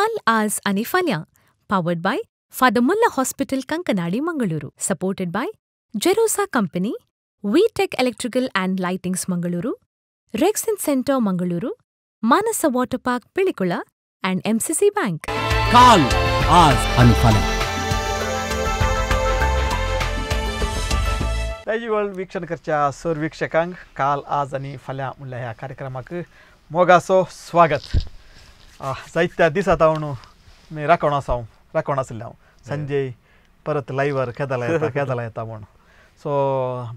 काल, आज आनी फाल्यां, powered by Father Muller hospital, Kankanady, Mangaluru, supported by Jerosa company, V Tech electrical and lightings Mangaluru, Rexin centre Mangaluru, Manasa water park Pilikula and MCC bank. काल, आज आनी फाल्यां. दायजीवर्ल्ड वीक्षण करच्या सर वीक्षकांक काल, आज आनी फाल्यां म्हणल्यार ह्या कार्यक्रमाक मोगाचो स्वागत. जायत्या दिसा हांव मी राखण आसा, हांव राखण आशिल्लें. हांव संजय परत लायव्हार केदला येता केदला येता म्हूण. सो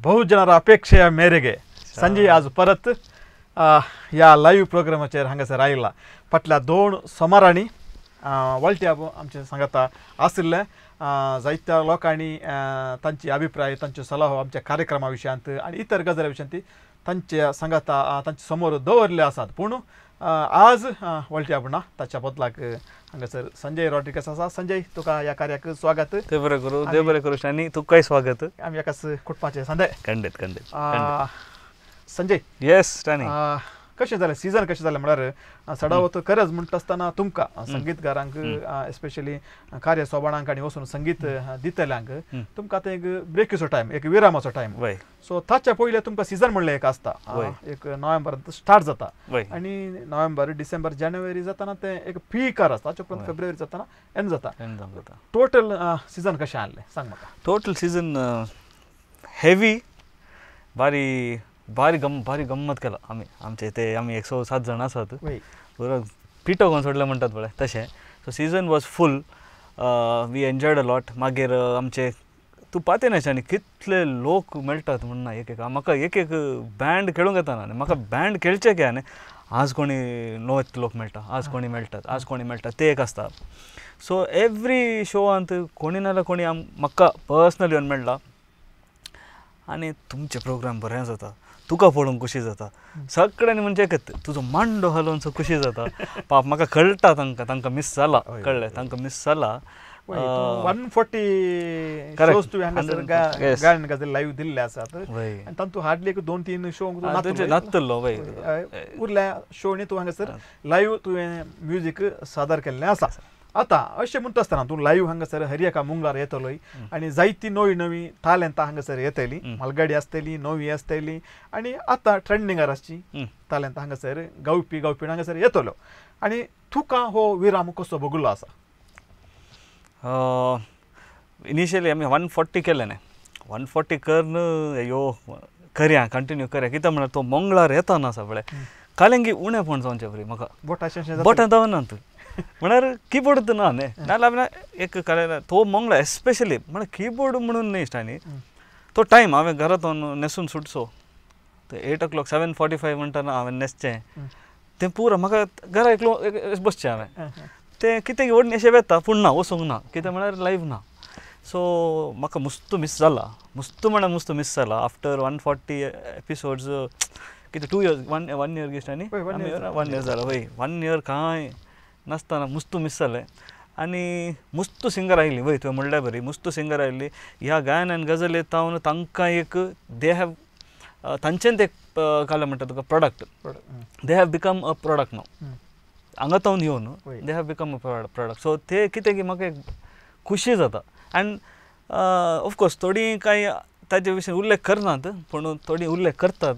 बहु जनार अपेक्षे मेरेगे संजय आज परत ह्या लायव्ह प्रोग्रामाचेर हांगासर आयला. फाटल्या 2 सोमारांनी वळट्या आमचे सांगाता आशिल्लें. जायत्या लोकांनी तांची अभिप्राय, तांच्यो सलाहो आमच्या कार्यक्रमा विशयांत आनी इतर गजाली विशयांत तांच्या सांगाता तांचे समोर दवरले आसात. पूण आज वळट्या ना, ताच्या बदलाक हांगासर संजय रॉड्रिगस आसा. संजय, तुका ह्या कार्याक स्वागत. देव बरें करूं, देव बरें करूं आनी तुकाय स्वागत. आमी एकाच कुटुंबाचे संदय. खंडीत खंडीत. संजय, येस टानी, कशें जालें सिजन, कशें जालें म्हळ्यार सडावत करज म्हणटा आसतना तुमकां संगीतकारांक, एस्पेशली कार्य सोबाणांक आनी वचून संगीत दितल्यांक तुमकां आतां एक ब्रेकीचो टायम, एक विरामाचो टायम. सो ताच्या पयलीं तुमकां सिजन म्हणलें एक आसता, एक नोव्हेंबरांत स्टार्ट जाता आनी नोव्हेंबर, डिसेंबर, जानेवारी जाताना तें एक पीकार आसता. ताच्या उपरांत फेब्रुवारी जाताना एंड जाता. टोटल सिजन कशें आहलें सांग म्हाका. टोटल सिजन हेवी, बारी बारी भारी गम्मत केला आमी. आमचे ते आमी 107 जाण आसात, बरो पिठो कोण सोडलें म्हणटात पळय तशें. So season was full, we enjoyed a lot. मागीर आमचे तूं पाते न्हय आनी कितले लोक मेळटात म्हण ना. एक एक म्हाका एक एक बँड खेळूंक येता ना, म्हाका बँड खेळचें काय न्ही. आज कोणी नवेत लोक मेळटा, आज कोणी मेळटात, आज कोणी मेळटा, ते एक आसता. सो एवरी शोआंत कोणी ना जाल्यार कोणी म्हाका पर्सनली येवन मेळटा आनी तुमचे प्रोग्राम बरें जाता, तुका पळोवंक खुशी जाता सगळ्यांनी. म्हणजे एकच तुजो मांडो हालोवन सो खुशी जाता. पाप म्हाका कळटा तांकां, तांकां मिस जाला, कळ्ळें, तांकां मिस जाला. 140 शोज तुवें हांगासर गायन गजल लायव्ह दिल्ले आसात आनी तातूंत हार्डली एक 2-3 शो नातलो. उरल्या शोनी तूं हांगासर लायव्ह तुवें म्युजीक सादर केल्लें आसा. आतां अशें म्हणटा आसतना तूं लायव्ह हांगासर हर एका मुंगलार येतलोय आनी जायती नवी नवी तालेंतां हांगासर येतली, मालगाडी आसतली, नवी आसतली आनी आतां ट्रेंडिंगार आसची तालेंतां हांगासर गावपी गावपी हांगासर येतलो. आनी तुका हो विराम कसो भोगलो आसा? इनिशियली आमी 140 केलें न्ही. 140 करून यो करया, कंटिन्यू करया. कितें म्हळ्यार तो मंगळार येता ना सगळें कालेंगी उणेपण जावचें बरी म्हाका बोटां जावना तूं म्हळ्यार किबोर्ड ना न्ही. नाजाल्यार एक कालें तो मंगळार एस्पेशली म्हळ्यार किबोर्ड म्हणून न्ही इश्टांनी तो टायम हांवें घरांत न्हेसून सुटचो 8 o'clock 7:45 म्हणटना हांवें न्हेसचें तें पुरो म्हाका घरा एकलो बसचें हांवें तें कितें ओडणी अशें वेता पूण ना वचूंक ना, कितें म्हळ्यार लायव्ह ना. सो म्हाका मुस्त मीस जाला, मुस्त म्हळ्यार मुस्त मीस जाला. आफ्टर 140 एपिसोड्स कितें 2 years, 1 year इश्टांनी 1 year जाला. वय 1 year कांय नासतना मुस्त मीस जालें. आनी मुस्त सिंगर आयली, वय तुवें म्हणल्यार बरी मुस्त सिंगर आयली. ह्या गायन आनी गजल येता तांकां एक they have तांचें एक काल म्हणटा तुका product, they have become a product नाव. हांगा तावन येवन they have become a product. So ते कितें की म्हाका एक खुशी जाता. एंड ऑफकोर्स थोडीं कांय ताजे विशीं उल्लेख करनात, पूण थोडीं उल्लेख करतात,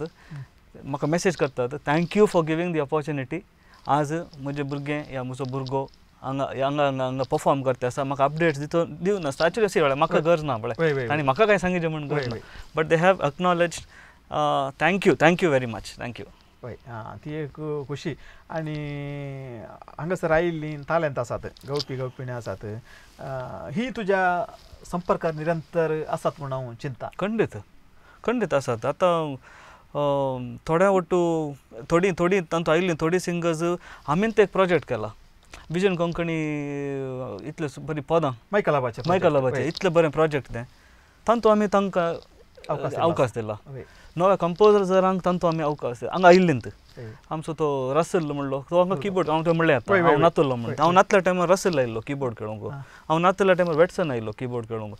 म्हाका मॅसेज करतात, thank you for giving the opportunity. आज म्हजें भुरगें या म्हजो भुरगो हांगा हांगा हांगा हांगा परफॉर्म करता आसा, म्हाका अपडेट्स दितो दिवन आसता. एक्चुअली अशें म्हळ्यार म्हाका गरज ना पळय आनी म्हाका कांय सांगिचें म्हूण गरज ना, but they have acknowledged. Thank you, thank you very much, thank you. हय, ती एक खुशी. आनी हांगासर आयिल्लीं तालेंत आसात, गावपी गावपिणी आसात, ही तुज्या संपर्कात निरंतर आसात म्हूण हांव चिंता. खंडीत खंडीत आसात. आतां थोड्या वट्टू थोडीं थोडीं तांतूं आयिल्लीं थोडीं सिंगर्स आमीन ते एक प्रोजेक्ट केला विजन कोंकणी, इतले बरीं पदां मायकलाबाचें, मायकलाबाचें इतलें बरें प्रोजेक्ट तें, तातूंत आमी तांकां अवकाश दिला. नव्या कंपोजरांक तांतूं आमी अवकाश दिला. हांगा आयिल्लीं आमचो तो रसल म्हणलो तो हांगा किबोर्ड, हांव तो म्हणलें आतां हांव नातलो म्हणून, हांव नातल्या टायमार रसल आयिल्लो किबोर्ड खेळोंक, हांव नातल्या टायमार वेटसन आयिल्लो किबोर्ड खेळोंक.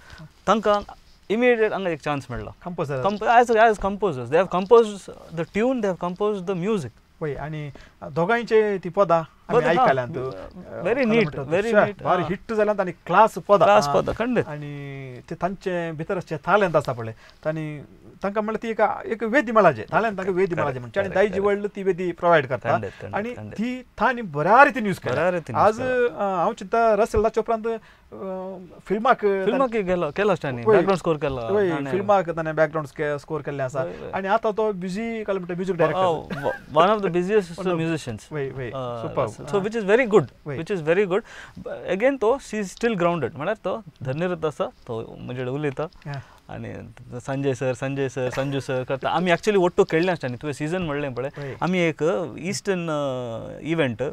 तांकां इमिडिएट हांगा एक चान्स मेळ्ळा. Composer as composers they have compose the tune, they have compose the music. वय, आनी दोगांयचे ती पदां आमी आयकल्यांत व्हेरी नीट व्हेरी नीट भारी हिट जाल्यात आनी क्लास पदां क्लास पदां खंडीत आनी ते तांचे भितर आसचे तालेंत आसा पळय तांणी तांकां म्हणल्यार ती एक वेदी मेळाचे तालेंत तांकां वेदी मेळाचे म्हणचे आनी दायजी वर्ल्ड ती वेदी प्रोवायड करता आनी ती तांणी बऱ्या रितीन यूज केल्या. आज हांव चिंता रसेल ताच्या उपरांत फिल्माक फिल्माक गेलो केलो बॅकग्रावंड स्कोर केलो फिल्माक ताणें बॅकग्रावंड स्कोर केल्लें आसा आनी आतां तो बिजी काय म्हणटा music director one of the busiest musicians वय वय super so which is very good which is very good again तो शी is still grounded म्हळ्यार तो धरणीरत आसा तो म्हजे कडेन उलयता आनी Sanjay sir Sanjay sir Sanju sir करता. आमी एक्चुअली ಒಟ್ಟು खेळ्ळे आसता न्ही तुवें सिजन म्हणलें पळय आमी एक इस्टर्न इव्हेंट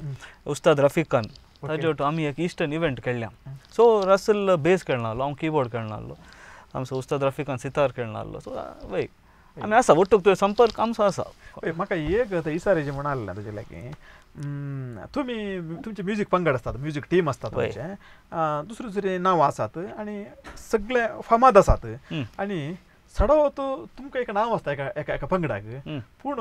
उस्ताद रफीक खान ताजे वटू आमी एक इस्टर्न इव्हेंट खेळ्ळ्या. सो रसल बेस खेळना आहलो हांव किबोर्ड खेळना आहलो आमचो उस्ताद रफीक खान सितार खेळना आहलो. सो वय आमी आसा ಒಟ್ಟು तुवें संपर्क आमचो आसा. म्हाका एक इसारेचें म्हण आसलें तुजे लागीं तुमी तुमचे म्युजीक पंगड आसतात म्युजीक टीम आसता तुमचे दुसरे दुसरे नांवां आसात आनी सगळे फामाद आसात आनी सडवत तुमकां एक नांव आसता एका एका एका पंगडाक पूण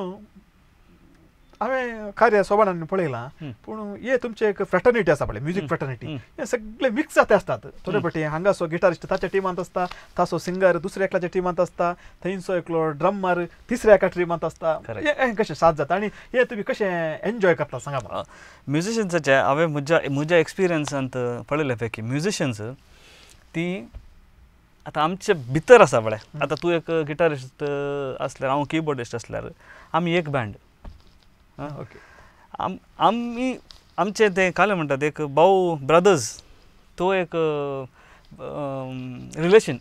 हांवें कार्य सोबाणान पळयलां पूण हे तुमचे एक फ्रेटर्निटी आसा पळय म्युजीक फ्रेटर्निटी हे सगळे मिक्स जाते आसतात थोडे फावटी हांगासो गिटारिस्ट ताच्या टिमांत आसता ताचो सिंगर दुसऱ्या एकल्याच्या टिमांत आसता थंयचो एकलो ड्रमर तिसऱ्या एका टिमांत आसता हें कशें साथ जाता आनी हे तुमी कशें एन्जॉय करता सांगा म्हाका. म्युजिशन्साचे हांवें म्हज्या म्हज्या एक्सपिरियन्सांत पळयलें पैकी म्युजिशन्स ती आतां आमचे भितर आसा पळय आतां तूं एक गिटारिस्ट आसल्यार हांव किबोर्डिस्ट आसल्यार आमी एक बँड ओके आमी आमचे ते काले म्हणटात एक भाव ब्रदर्स तो एक रिलेशन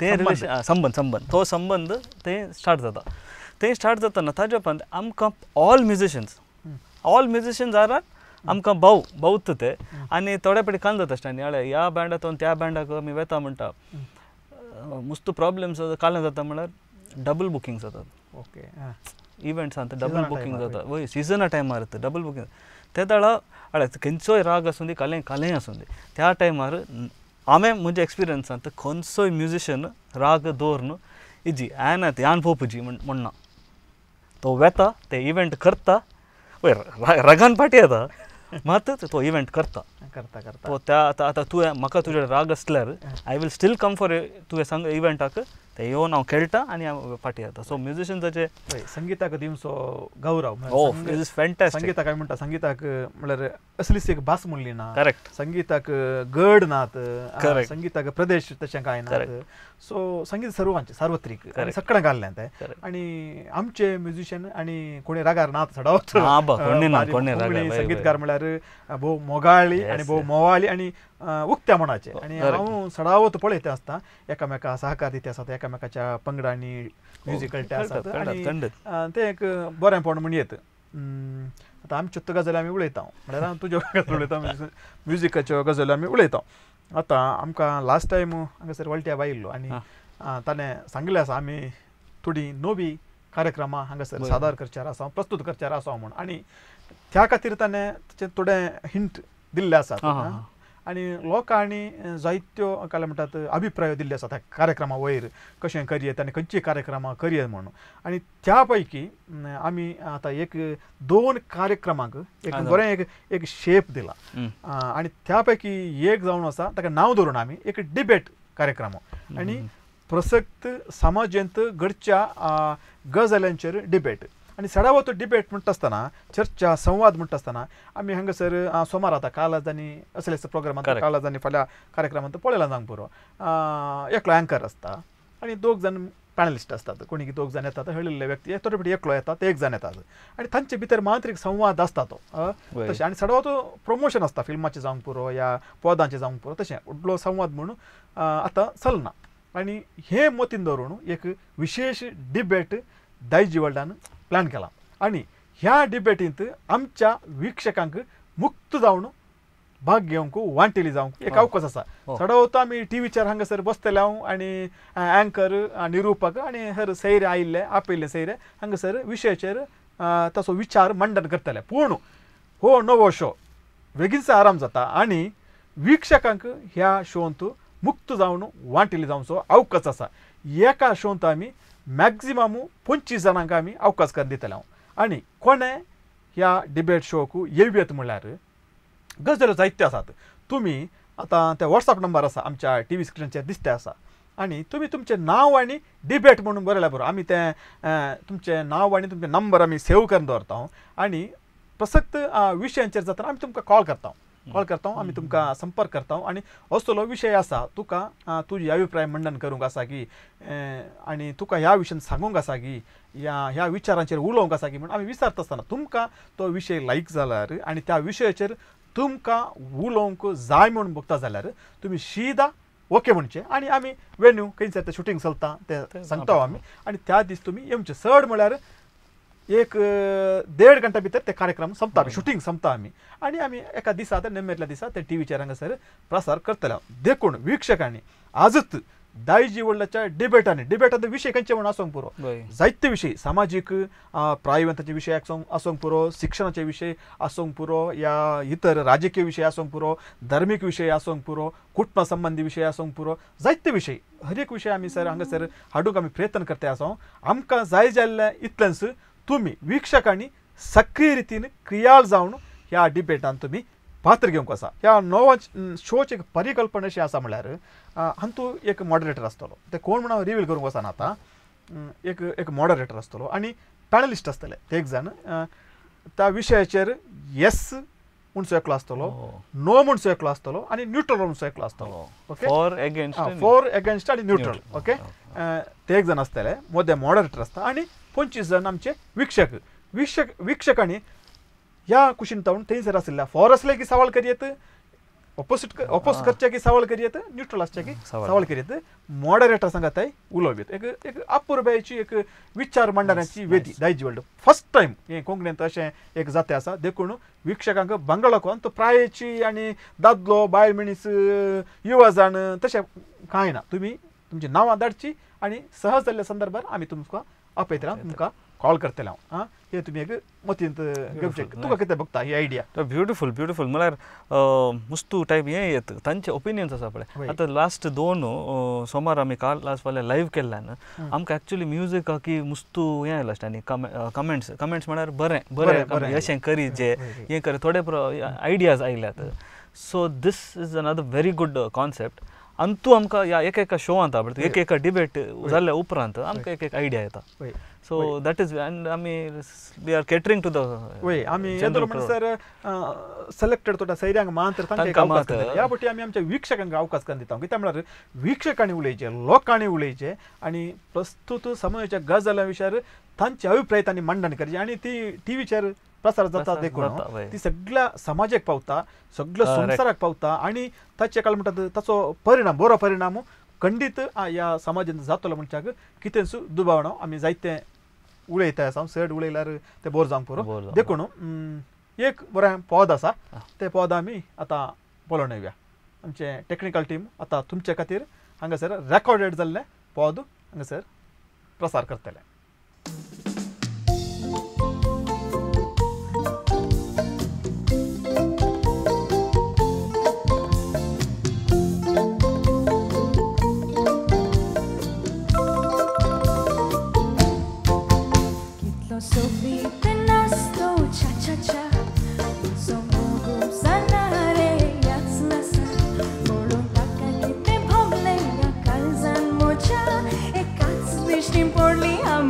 तें रिलेशन संबंद संबंद तो संबंद ते स्टार्ट जाता ते स्टार्ट जाताना ताज्या उपरांत आमकां all musicians are आमकां भाव भावत ते आनी थोड्या फावटी काल जाता आसता न्ही हळे ह्या बँडातून त्या बँडाक आमी वेता म्हणटा मुस्त प्रॉब्लम्स काल जाता म्हळ्यार डबल बुकींग जातात. ओके इव्हेंट्सान डबल बुकींग जाता वय सिजना टायमार डबल बुकींग ते वेळार हळे खंयचोय राग आसूं दी कालें कालें आसूं दी त्या टायमार हांवें म्हज्या एक्सपिरियन्सांत खंयचोय म्युजिशन राग दवरून इजी यान यान पोवपाची म्हणना तो वेता ते इव्हेंट करता वय रागान फाटी येता मात तो इव्हेंट करता करता करता तो त्या आतां आतां तुवें म्हाका तुजे राग आसल्यार I will still come for तुवें सांग इव्हेंटाक ते येवन हांव खेळटा आनी हांव फाटी येता. सो म्युजिशन्साचे संगीताक दिवचो गौरव is fantastic. संगीताक आमी म्हणटा संगीताक म्हणल्यार असलीच एक भास म्हणली ना करेक्ट संगीताक गड नात संगीताक प्रदेश तशें कांय नात सो संगीत सर्वांचें सार्वत्रीक सगळें घाल्लें तें आनी आमचे म्युजिशियन आनी कोणी रागार नात सडावत संगीतकार म्हणल्यार भोव मोगाळी आनी भोव मोवाळी आनी उक्त्या मनाचे आनी हांव सडावत पळयता आसता एकामेका सहकार दिता आसता एकामेकाच्या पंगडांनी म्युजिकल ते आसात आनी तें एक बरेंपण म्हण येत. आतां आमच्यो गजाली आमी उलयता म्हणल्यार हांव तुज्यो गजाली उलयता म्युजिकाच्यो गजाली आमी उलयता. आतां आमकां लास्ट टायम हांगासर वल्ट्या आयिल्लो आनी ताणें सांगिल्लें आसा आमी थोडी नवी कार्यक्रमां हांगासर सादर करच्यार आसा प्रस्तूत करच्यार आसा म्हूण आनी त्या खातीर ताणें ताचें थोडे हिंट दिल्ले आसात आनी लोकांनी जायत्यो काय म्हणटात अभिप्राय दिल्ले आसात त्या कार्यक्रमा वयर कशें करयेत आनी खंयची कार्यक्रमां करयेत म्हणून आनी त्या पैकी आमी आतां एक दोन कार्यक्रमांक एक बरें एक एक शेप दिला आनी त्या पैकी एक जावन आसा ताका नांव धरून आमी एक डिबेट कार्यक्रम आनी प्रसक्त समाजेंत घडच्या गजाल्यांचेर डिबेट आनी सडावो तो डिबेट म्हणटा आसतना चर्चा संवाद म्हणटा आसतना आमी हांगासर सोमार आतां काल आनी असले प्रोग्रामांत काल आनी फाल्यां कार्यक्रमांत पळयला जावंक पुरो एकलो अँकर आसता आनी दोग जाण पॅनलिस्ट आसतात कोणी दोग जाण येतात हळिल्ले व्यक्ती थोडे फावटी एकलो येतात एक जाण येतात आनी तांचे भितर मात्र एक संवाद आसता तो तशें आनी सडावो तो प्रमोशन आसता फिल्माचें जावंक पुरो या पदांचें जावंक पुरो तशें व्हडलो संवाद म्हणून आतां चलना आनी हें मतीन दवरून एक विशेश डिबेट दायजी वर्ल्डान प्लॅन केला आनी ह्या डिबेटींत आमच्या वीक्षकांक मुक्त जावन भाग घेवंक वांटेली जावंक एक अवकाश आसा. चडवतो आमी टिवीचेर हांगासर बसतले हांव आनी अँकर निरुपक आनी हर सैरे आयिल्ले आपयिल्ले सैरे हांगासर विशयाचेर ताचो विचार मंडन करतले पूण हो नवो शो बेगीनच आराम जाता आनी वीक्षकांक ह्या शोंत मुक्त जावन वांटेली जावचो अवकाश आसा. एका शोंत आमी मॅक्झिमम 25 जाणांक आमी अवकाश करून दितले हांव आनी कोणें ह्या डिबेट शोक येवयेत म्हणल्यार गजाल्यो जायत्यो आसात. तुमी आतां ते वॉट्सएप नंबर आसा आमच्या टी व्ही स्क्रिनाचेर दिसते आसा आनी तुमी तुमचें नांव आनी डिबेट म्हणून बरयल्यार बरो. आमी तें तुमचें नांव आनी तुमचें नंबर आमी सेव करून दवरता आनी प्रसक्त विशयांचेर जातना आमी तुमकां कॉल करता, कॉल करता, आमी तुमकां संपर्क करता आनी असलो विशय आसा तुका तुजी अभिप्राय मंडन करूंक आसा की आनी तुका ह्या विशयान सांगूंक आसा की ह्या ह्या विचारांचेर उलोवंक आसा की म्हण आमी विचारता आसतना तुमकां तो विशय लायक जाल्यार आनी त्या विशयाचेर तुमकां उलोवंक जाय म्हूण बघता जाल्यार तुमी शिदा ओके म्हणचें आनी आमी वेन्यू खंयसर तें शुटींग चलता तें सांगता आमी आनी त्या दीस तुमी येवचें. चड म्हळ्यार एक देड घंटा भितर ते कार्यक्रम सोंपता, शुटींग सोंपता आमी आनी आमी एका दिसा आतां निम्मेतल्या दिसा ते टी व्हीचेर हांगासर प्रसार करतले. देखून वीक्षकांनी आजच दायजी वर्ल्डाच्या डिबेटांनी, डिबेटांत विशय खंयचे म्हूण आसूंक पुरो, जायते विशय सामाजीक प्रायवंताचे विशय आसूंक पुरो, शिक्षणाचे विशय आसूंक पुरो, या इतर राजकीय विशय आसूंक पुरो, धार्मीक विशय आसूंक पुरो, कुटुंबा संबंदी विशय आसूंक पुरो, जायते विशय हर एक विशय आमी सर हांगासर हाडूंक आमी प्रयत्न करता आसा. आमकां जाय जाल्लें इतलेंच तुमी वीक्षकांनी सक्रीय रितीन क्रियाळ जावन ह्या डिबेटान तुमी पात्र घेवंक आसा. ह्या नवा शोची एक परिकल्पना अशी आसा म्हणल्यार हातूंत एक मॉडरेटर आसतलो, ते कोण म्हणून हांव रिवील करूंक वचना आतां. एक एक मॉडरेटर आसतलो आनी पॅनलिस्ट आसतले ते एक जाण त्या विशयाचेर येस म्हणसो एकलो आसतलो, नो म्हणसो एकलो आसतलो आनी न्युट्रल म्हणसो एकलो आसतलो. ओके, फॉर एगेन्स्ट आनी न्युट्रल. ओके, ते एक जाण आसतले, मदें मॉडरेटर आसता आनी 25 जाण आमचे वीक्षक. वीक्षकांनी ह्या कुशीन तावन थंयसर आशिल्ल्या फॉर आसले की सवाल करयेत, ऑपोजीट ऑपोज करचे की सवाल करयेत, न्युट्रल आसचे की सवाल करयेत, मॉडरेटर सांगाताय उलोवयेत. एक एक अपुरबायेची एक विचार मांडण्याची वेदी दायजी वर्ल्ड फर्स्ट टायम हें कोंकणींत अशें एक जाते आसा. देखून वीक्षकांक बंगळो कोन तो प्रायेची आनी दादलो बायल मनीस युवा जाण तशें कांय ना. तुमी तुमची नांवां धाडची आनी सहज जाल्ल्या संदर्भार आमी तुमकां आपयतले, तुमकां कॉल करतले हांव. आं, हे तुमी एक मतींत घेवचें. तुका कितें बघता ही आयडिया? ब्युटिफूल ब्युटिफूल म्हळ्यार मुस्तू टायप हें येत तांचे ओपिनियन्स आसा पळय. आतां लास्ट 2 सोमार आमी काल लास्ट फाल्यां लायव्ह केल्ल्यान आमकां एक्चुली म्युजीक की मुस्तू हें आयलां आनी कमेंट्स कमेंट्स म्हळ्यार बरें बरें बरें अशें करी जे हें करी थोडे आयडियाज आयल्यात. So this is another very good concept. आनी तूं आमकां ह्या एक एका शोवांत पळय एक एका डिबेट जाल्ल्या उपरांत आमकां एक एक आयडिया येता. सो that is and आमी we are catering to the वय आमी येदोळ म्हणसर सिलेक्टेड थोड्या सैऱ्यांक मात्र तांकां अवकाश दिता. ह्या फावटी आमी आमच्या वीक्षकांक अवकाश करून दिता. कित्याक म्हळ्यार वीक्षकांनी उलयचें, लोकांनी उलयचें आनी प्रस्तुत समाजाच्या गजालां विशयार तांचे अभिप्राय तांणी मांडणी करची आनी ती टी व्हीचेर प्रसार जाता. देखून ती सगळ्या समाजाक पावता, सगळ्या संवसाराक पावता आनी ताचे काल म्हणटात ताचो परिणाम बरो परिणाम खंडीत ह्या समाजांत जातलो म्हणच्याक कितेंच दुबावना. आमी जायते उलयता आसा, चड उलयल्यार तें बोर जावंक पुरो. देखून एक बरें पद आसा, तें पद आमी आतां पळोवन येवया. आमचें टॅक्निकल टीम आतां तुमचे खातीर हांगासर रेकॉर्डेड जाल्लें पद हांगासर प्रसार करतले. Pushting poorly, I'm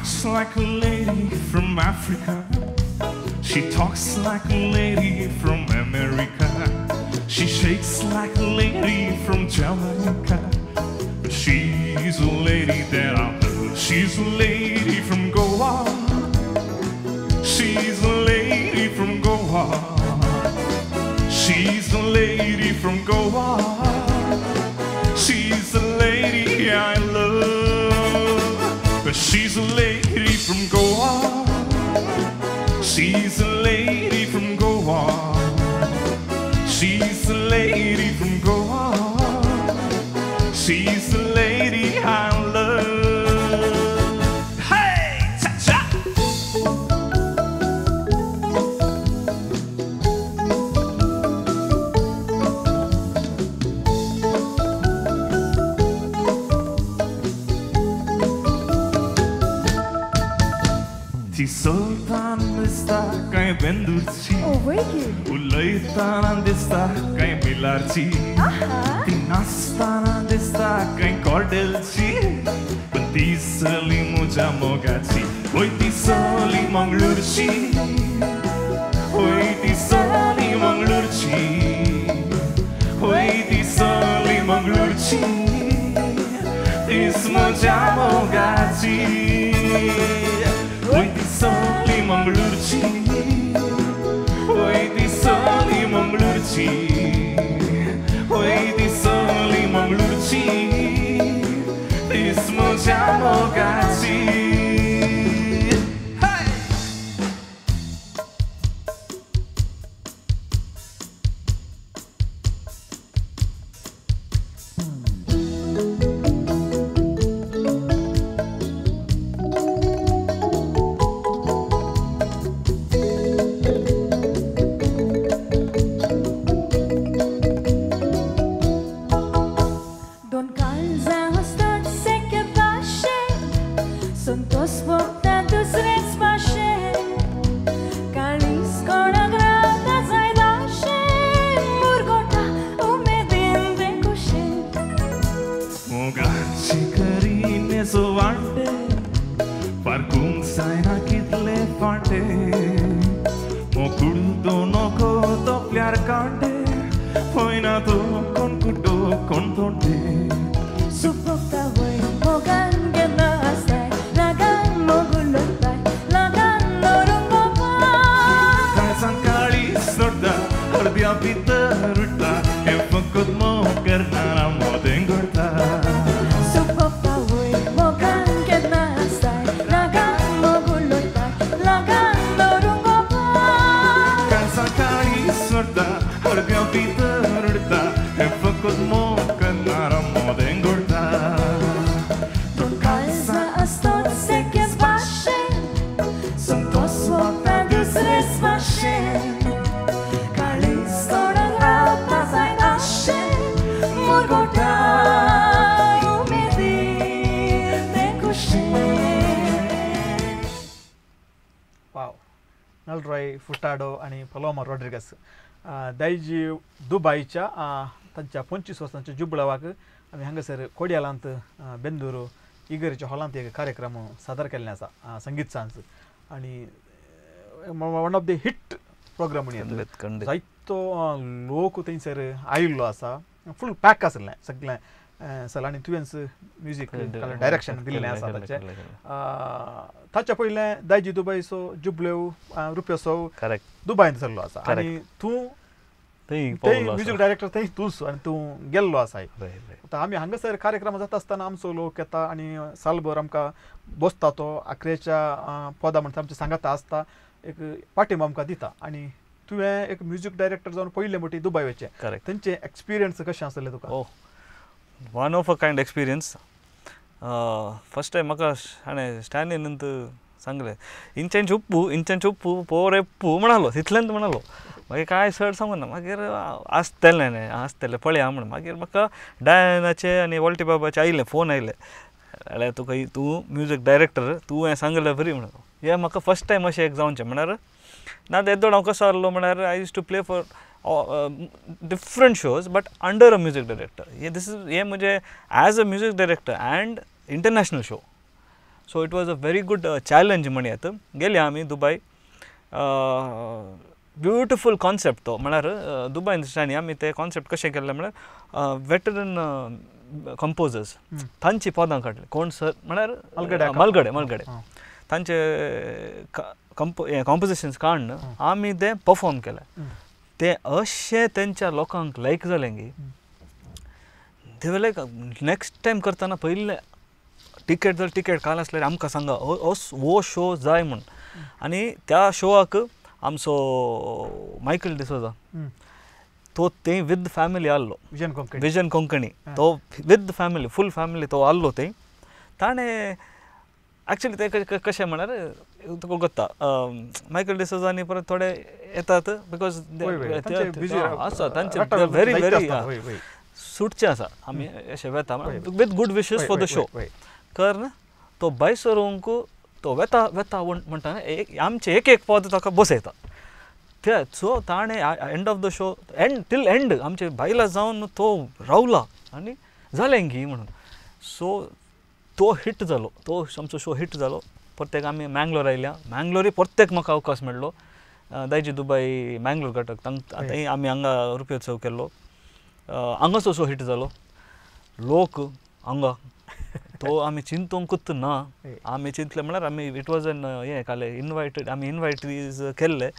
walks like a lady from Africa. She talks like a lady from America. She shakes like a lady from Jamaica. But she's a lady that I love. She's a lady from Goa. She's a lady from Goa. She's a lady from Goa. She's a lady I love. But she's a lady from Goa. She's a lady from Goa. She's a lady from Goa. She's the lady I love. Hey, cha-cha! ती चलताना दिसता कांय बेंदूरची, उलयताना दिसता कांय मिलारची, ती नाचताना दिसता कांय कॉडेलची, पण ती चली म्हज्या मोगाची. वय ती चली मंगळूरची, वय ती चली मंगळूरची, वय ती चली मंगळूरची, तीच म्हज्या मोगाची. वय ती चली मंगळूरची, वय ती चली मंगळूरची, वय ती चली मंगळूरची, तीच म्हज्या मोगाची. फुटाडो आनी पलोमा रॉड्रिगस दायजी दुबायच्या तांच्या 25 वर्सांच्या जुबळावाक आमी हांगासर कोडियालांत बेंदूर इगरीच्या हॉलांत एक कार्यक्रम सादर केल्ले आसा संगीत सांज आनी one of the hit programme म्हणून जायतो लोक थंयसर आयिल्लो आसा, फूल पॅक आसलें सगळें सल आनी तुवेंच म्युजीक डायरेक्शन दिल्लें आसा ताचें. ताच्या पयलें दायजी दुबायचो जुबलेव रुप्योत्सव दुबायंत जाल्लो आसा आनी तूं म्युजीक डायरेक्टर थंय तूंच आनी तूं गेल्लो आसा. आतां आमी हांगासर कार्यक्रम जाता आसतना आमचो लोक येता आनी सालभर आमकां बसता तो आखरेच्या पदां म्हणटा आमच्या सांगाता आसता, एक पाठिंबो आमकां दिता. आनी तुवें एक म्युजीक डायरेक्टर जावन पयले मोटी दुबाय वचचें, थंयचें एक्सपिरियन्स कशें आसलें तुका? One of a kind experience. First time म्हाका हाणें स्टॅनलीन सांगलें इंचांचे उप्पू इंचांचे उप्पू पोर एप्पू म्हणालो, तितल्यान म्हणालो. मागीर कांय चड सांगूना, मागीर आसतलें न्ही आसतलें पळया म्हण. मागीर म्हाका डायनाचे आनी वॉल्टी बाबाचे आयले फोन आयले, जाल्यार तुका तूं म्युजीक डायरेक्टर तूं हें सांगलें बरी म्हणून. हें म्हाका फर्स्ट टायम अशें एक जावचें म्हळ्यार ना येदोळ हांव कसो आहलो म्हळ्यार I use to play for different shows but under a music director. Hey this is हे म्हणजे as a music director and international show So it was a very good challenge म्हणयात. गेले आमी दुबय, ब्युटिफूल कॉन्सेप्ट तो म्हळ्यार दुबयन स्टॅनी आमी ते concept कशें केल्लें म्हळ्यार वेटरन कंपोजर्स तांची पदां काडली. कोण सर म्हळ्यार मलगडे मलगडे तांचे कॉम्पोजिशन्स काडून आमी ते परफॉर्म केले. ते अशें तेंच्या लोकांक लायक जालें की ते लायक नेक्स्ट टायम करतना पयलें टिकेट जर टिकेट काल आसल्यार आमकां सांगा हो शो जाय म्हूण. आनी त्या शोआक आमचो मायकल डिसोजा तो ते विथ फॅमिली आसलो, विजन कोंकणी तो विथ फॅमिली फूल फॅमिली तो आसलो. थंय ताणें एक्चुली ते कशें म्हळ्यार तुका गोत्ता मायकल डिसोजा आनी परत थोडे येतात because आसा तांचे व्हेरी व्हेरी सुटचें आसा. आमी अशें वेता with good wishes for the show कर तो बायसरूंक तो वेता वेता म्हणटा आमचें एक एक पद ताका बसयता ते. सो ताणें end of the show end till end आमचे बायलां जावन तो रावला आनी जालें की म्हणून. सो तो हिट जालो, तो आमचो शो हिट जालो. प्रत्येक आमी मँगलोर आयल्या, मँगलोरूय प्रत्येक म्हाका अवकाश मेळ्ळो. दायजी दुबय मँगलोर घटक थंय आमी हांगा रुपयोत्सव केल्लो, हांगाचो शो हिट जालो. लोक हांगा तो आमी चिंतूंकूच ना, आमी चिंतले म्हळ्यार आमी it was an हें काले इनवायटेड, आमी इनवायटीज केल्ले,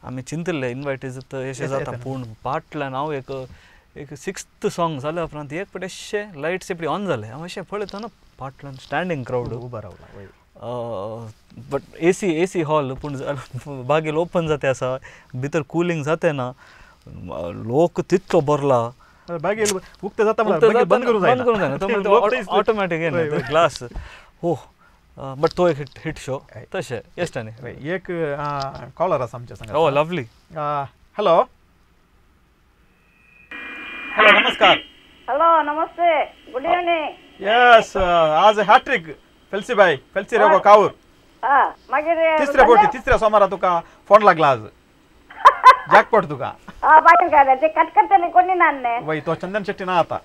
आमी चिंतिल्ले इनवायटीज अशें जाता. पूण फाटल्यान हांव एक एक सिक्स्थ सॉंग जाल्या उपरांत एक फावट अशें लायट्स एकटी ऑन जाले, हांव अशें पळयतना फाटल्यान स्टँडींग क्रावड उबो रावला. बट एसी हॉल पूण बागेल ओपन जाते आसा, भितर कुलींग जाते ना, लोक तितलो भरला. बागेल उक्ते जाता बंद करूंक जायना, ऑटोमॅटीक ग्लास हो. बट तो एक हिट शो तशें येस. एक कॉलर आसा आमच्या संग. Oh lovely. हॅलो हॅलो नमस्कार. हॅलो नमस्ते, गुड इव्हनिंग. येस, आज हॅट्रिक फेल्सी बाई, फेल्सी रेगो काऊर. मागीर तिसऱ्या बोटी तिसऱ्या सोमारा तुका फोन लागला आज, जॅकपॉट तुका. मागीर काय ते कटकटले कोणी नान्ने वय तो चंदन शेट्टी ना आता.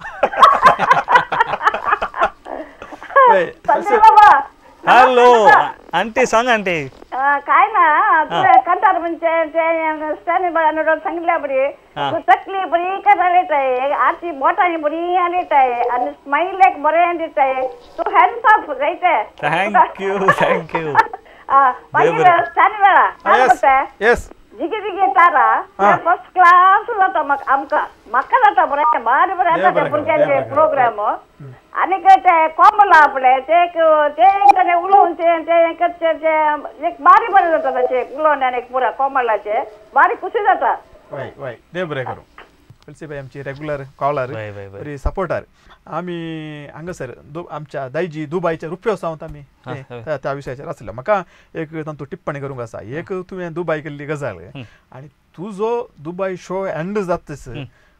हॅलो आंटी, सांग आंटी. काय ना तुझ्या कंटार म्हणजे स्टॅनी बाळान सांगितल्या बरी तू तकली बरी करायला आहे, आरती बोटांनी बरी आली आहे आणि स्माईल एक बरें दिताय, तू हँड्स ऑफ जायते. Thank you thank you. मागीर स्टॅनी बाळा येस जिगे जिगे तारा फर्स्ट क्लास जाता म्हाका, आमकां म्हाका जाता बरें भारी बरें जाता भुरग्यांचे प्रोग्राम. आनीक ते कोमला आपले ते ते उलोवन ते ते करचे ते एक बारी बरें जाता ताचें उलोवन आनी एक पुरा कोमलाचें बारी खुशी जाता. वय वय देव बरें करूं. फेल्सी बाई आमची रेगुलर कॉलर, बरी सपोर्टर. आमी हांगासर आमच्या दायजी दुबायच्या रुपयोत्सवांत आमी त्या विशयाचेर आसलो. म्हाका एक तातूंत टिप्पणी करूंक आसा. एक तुवें दुबाय केल्ली गजाल आनी तुजो दुबाय शो एंड जातच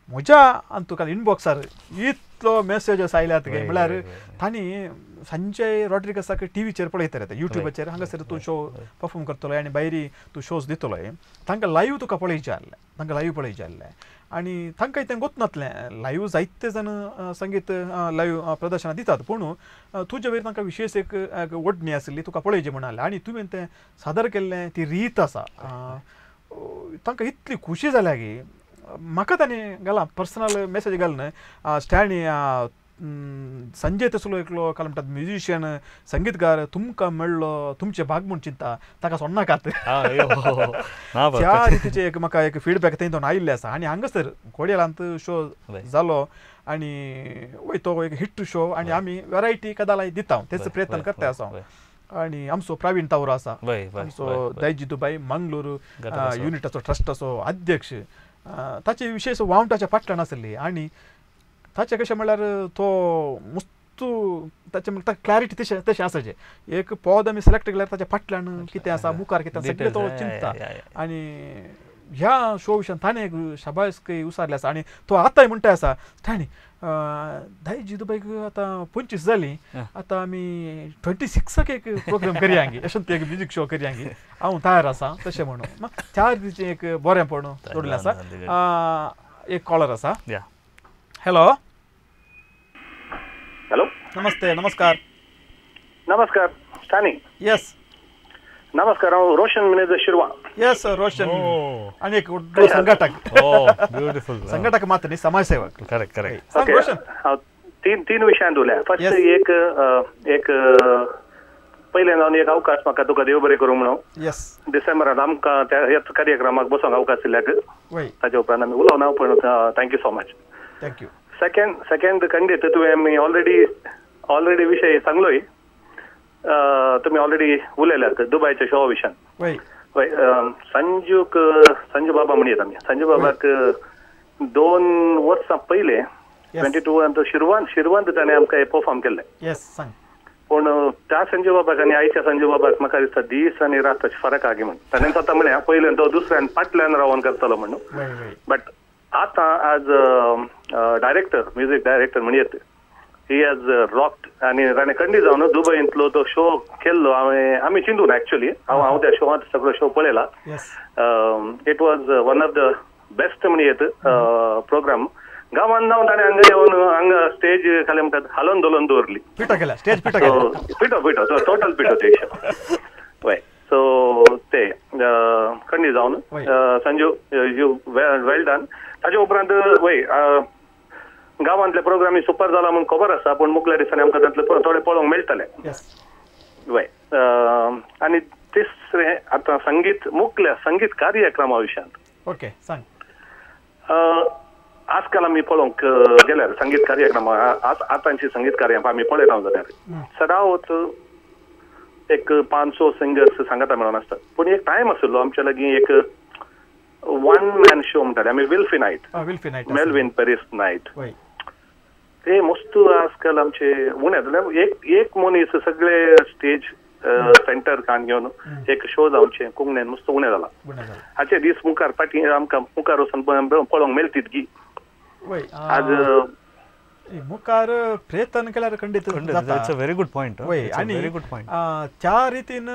म्हज्या आनी तुका इनबॉक्सार इतलो मेसेजस आयल्यात काय म्हळ्यार तांणी संजय रॉड्रिगसाक टिवीचेर पळयतले, युट्यूबाचेर हांगासर तूं शो परफॉर्म करतलो आनी भायर तूं शोज दितलो, तांकां लायव्ह तुका पळयचें आहलें, तांकां लायव्ह पळयचें आहलें आनी तांकां तें गोतनातलें. लायव्ह जायते जाण संगीत लायव्ह प्रदर्शनां दितात पूण तुजे वयर तांकां विशेश एक ओडणी आसली तुका पळयचें म्हूण आहलें आनी तुवें तें सादर केल्लें ती रीत आसा, तांकां इतली खुशी जाल्या की म्हाका तांणी घाला पर्सनल मेसेज घालून स्टॅनी संजय तसलो एकलो काल म्हणटात म्युजिशियन संगीतकार तुमकां मेळ्ळो तुमचें भाग म्हूण चिंता ताका सोडनाकात. त्या रितीचें एक म्हाका एक फिडबॅक थंय तो आयिल्लें आसा. आनी हांगासर कोडयेलांत शो जालो आनी वय तो एक हिट शो आनी आमी वेरायटी कदालाय दिता तेच प्रयत्न करता आसा. आनी आमचो प्रवीण तावरो आसा, आमचो दायजी दुबाय मंगलोर युनिटाचो ट्रस्टाचो अध्यक्ष, ताचे विशेश वावटाच्या फाटल्यान आसली आनी ताचें कशें म्हणल्यार तो मुस्तू ताचें म्हणटा क्लॅरिटी तशें तशें आसाचें. एक पद आमी सिलेक्ट केल्यार ताच्या फाटल्यान कितें आसा मुखार कितें आसा सगळें तो चिंतता आनी ह्या शो विशयान ताणें एक शाबासकी उसारली आसा. आनी तो आतांय म्हणटा आसा ताणें दायजी दुबायक आतां 25 जाली, आतां आमी 26 एक प्रोग्राम करया अशें एक म्युजीक शो करया, हांव तयार आसा तशें म्हणून त्या रितीचें एक बरेंपण जोडलें आसा. एक कॉलर आसा. हॅलो हॅलो नमस्ते. नमस्कार. नमस्कार. स्टानी. येस, नमस्कार, हांव रोशन मिनेझ शिरवा. येस रोशन, आनी एक संघटक. ब्युटिफुल संघटक मात्र न्ही, समाजसेवक. Correct correct. सांग रोशन. हांव तीन विशयांत उलया. फर्स्ट एक एक पयलें जावन एक अवकाश म्हाका तुका देव बरें करूं म्हणून. येस, डिसेंबरांत आमकां त्या ह्या कार्यक्रमाक बसोंक अवकाश दिल्याक, ताच्या उपरांत आमी उलोवना, पूण thank you so much. Thank you. Second खंडीत तुवें आमी ऑलरेडी विशय सांगलोय, तुमी ऑलरेडी उलयल्यात दुबयच्या शो विशयान. वय, संजूक संजू बाबा म्हणयत आमी. संजू बाबाक 2 वर्सां पयलें 22 शिरवांत ताणें आमकां परफॉर्म केल्लें. पूण त्या संजू बाबाक आनी आयच्या संजू बाबाक म्हाका दिसता दीस आनी रात अशें फरक आहा म्हण. ताणें स्वता म्हणलें पयलें तो दुसऱ्यान फाटल्यान रावन करतलो म्हणून, बट आतां एज डायरेक्टर, म्युजीक डायरेक्टर म्हणयत, he has rocked. आनी ताणें खंडी जावन दुबयंतलो तो शो केल्लो हांवें, आमी चिंतून एक्चुअली हांव त्या शोवांत सगळो शो पळयला. It was one of the best म्हणयत प्रोग्राम. गांवांत जावन ताणें हांगा येवन हांगा स्टेज खाली म्हणटात हालोवन धोलोवन दवरली. पिठो केला, स्टेज पिठो केला, पिठो पिठो टोटल पिठो ते. वय, सो ते खंडी जावन संजू you well done. ताच्या उपरांत वय गांवांतले प्रोग्रामी सुपर जाला म्हूण खबर आसा, पूण मुखल्या दिसांनी आमकां तातले थोडे पळोवंक मेळटले. वय, आनी तिसरें आतां संगीत मुखल्या संगीत कार्यक्रमा विशयांत. ओके, सांग. आजकाल आमी पळोवंक गेल्यार संगीत कार्यक्रम, आतांची संगीत कार्यक्रम आमी पळयता जाल्यार सदांच एक 500 सिंगर्स सांगाता मेळोन आसतात. पूण एक टायम आशिल्लो आमच्या लागीं एक वन मॅन शो म्हणटाले आमी, Wilfy Knight, Melvin Paris Knight. ते मस्त आजकाल आमचे उणें जाल्यार एक मनीस सगळे स्टेज सेंटर कान घेवन एक शो जावचें कोंकणीन मस्त उणें जाला. हाचे दीस मुखार फाटीं आमकां मुखार वचून पळोवंक मेळटीत गी. आज मुखार प्रयत्न केल्यार खंडीत जाता. It's a very good point. वय, आनी व्हेरी गुड पॉयंट. त्या रितीन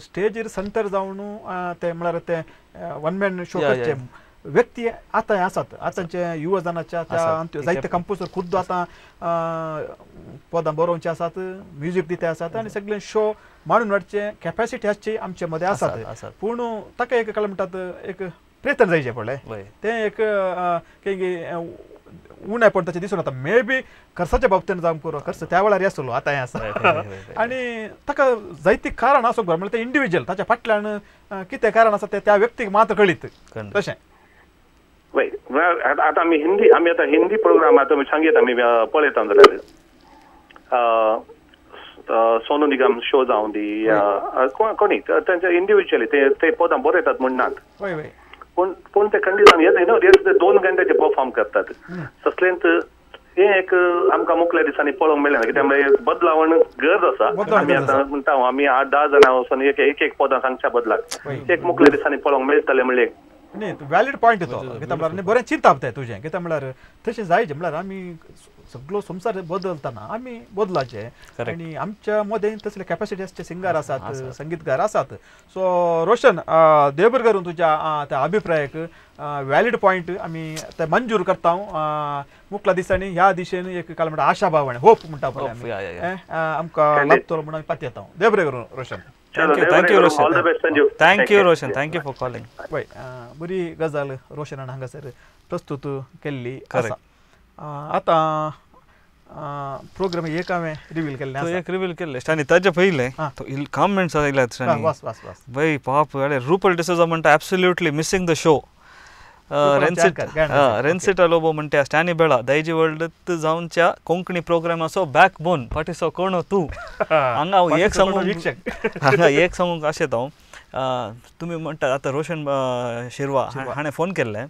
स्टेजीर सेंटर जावन ते म्हळ्यार ते वन मॅन शो करचे व्यक्ती आतां आसात. आतांचे युवा जनाच्या त्या जायते कंपोजर खुद्द आतां पदां बरोवचे आसात, म्युजीक दिते आसात आनी सगळे शो मांडून हाडचे कॅपॅसिटी आसची आमचे मदें आसात. पूण ताका एक काय म्हणटात एक प्रयत्न जायचे पडलें, तें एक उणें पण ताचें दिसून येता. मे बी खर्चाच्या बाबतीन जावंक पुरो, खर्च त्या वेळार आसलो, आतां हें आसा. आनी ताका जायतीं कारणां आसूंक बरें, म्हणल्यार तें इंडिविज्युअल ताच्या फाटल्यान कितें कारण आसा तें त्या व्यक्तीक मात्र कळीत तशें. वय, आतां आमी हिंदी, आमी आतां हिंदी प्रोग्राम आतां संगीत आमी पळयता जाल्यार सोनू निगम शो जावं दी, कोणी तांचे इंडिविज्युअली ते पदां बरयतात म्हण नात, पूण पूण ते खंडीत जावन येता न्हू 2 घंट्याचे परफॉर्म करतात. तसलेंत हें एक आमकां मुखल्या दिसांनी पळोवंक मेळ्ळें ना, कित्याक म्हळ्यार बदलावण गरज आसा. आमी आतां म्हणटा आमी 8-10 जाणां वचून एक एक पदां सांगच्या बदलाक एक मुखल्या दिसांनी पळोवंक मेळटलें म्हणलें. न्ही, व्हॅलीड पॉयंट तो. कित्याक म्हळ्यार बरें चिंताप तें तुजें, कित्याक म्हळ्यार तशें जायचें. म्हळ्यार आमी सगळो संवसार बदलतना आमी बदलाचे आनी आमच्या मदें तसले कॅपॅसिटी आसचे सिंगर आसात, संगीतकार आसात. सो रोशन, देव बरें करून तुज्या त्या अभिप्रायाक व्हॅलीड पॉयंट आमी ते मंजूर करता. मुखल्या दिसांनी ह्या दिशेन एक काय म्हणटा आशाभाव आनी होप म्हणटा पळय आमी, आमकां लाभतलो म्हणून आमी पातयेता. देव बरें करून Roshan. Thank you, thank you Roshan. All the best Sanju. Thank you Roshan, thank you for calling. वय, बरी गजाल रोशनान हांगासर प्रस्तुत केल्ली आसा. आतां प्रोग्राम एक हांवें रिवील केल्लें आसा. एक रिवील केल्लें आनी ताजे पयलें कमेंट्स आयल्यात. वास वास वास बाय पाप रुपल डिसोजा म्हणटा absolutely missing the show. रेन्सिटा Lobo म्हणटा स्टॅनी बेळा दायजी वर्ल्ड जावच्या कोंकणी प्रोग्रामाचो बॅक बोन फाटीचो कोण तूं. हांगा हांव एक सांगूंक, हांगा एक सांगूंक अशें हांव तुमी म्हणटा आतां रोशन शिरवा हाणें फोन केल्लें,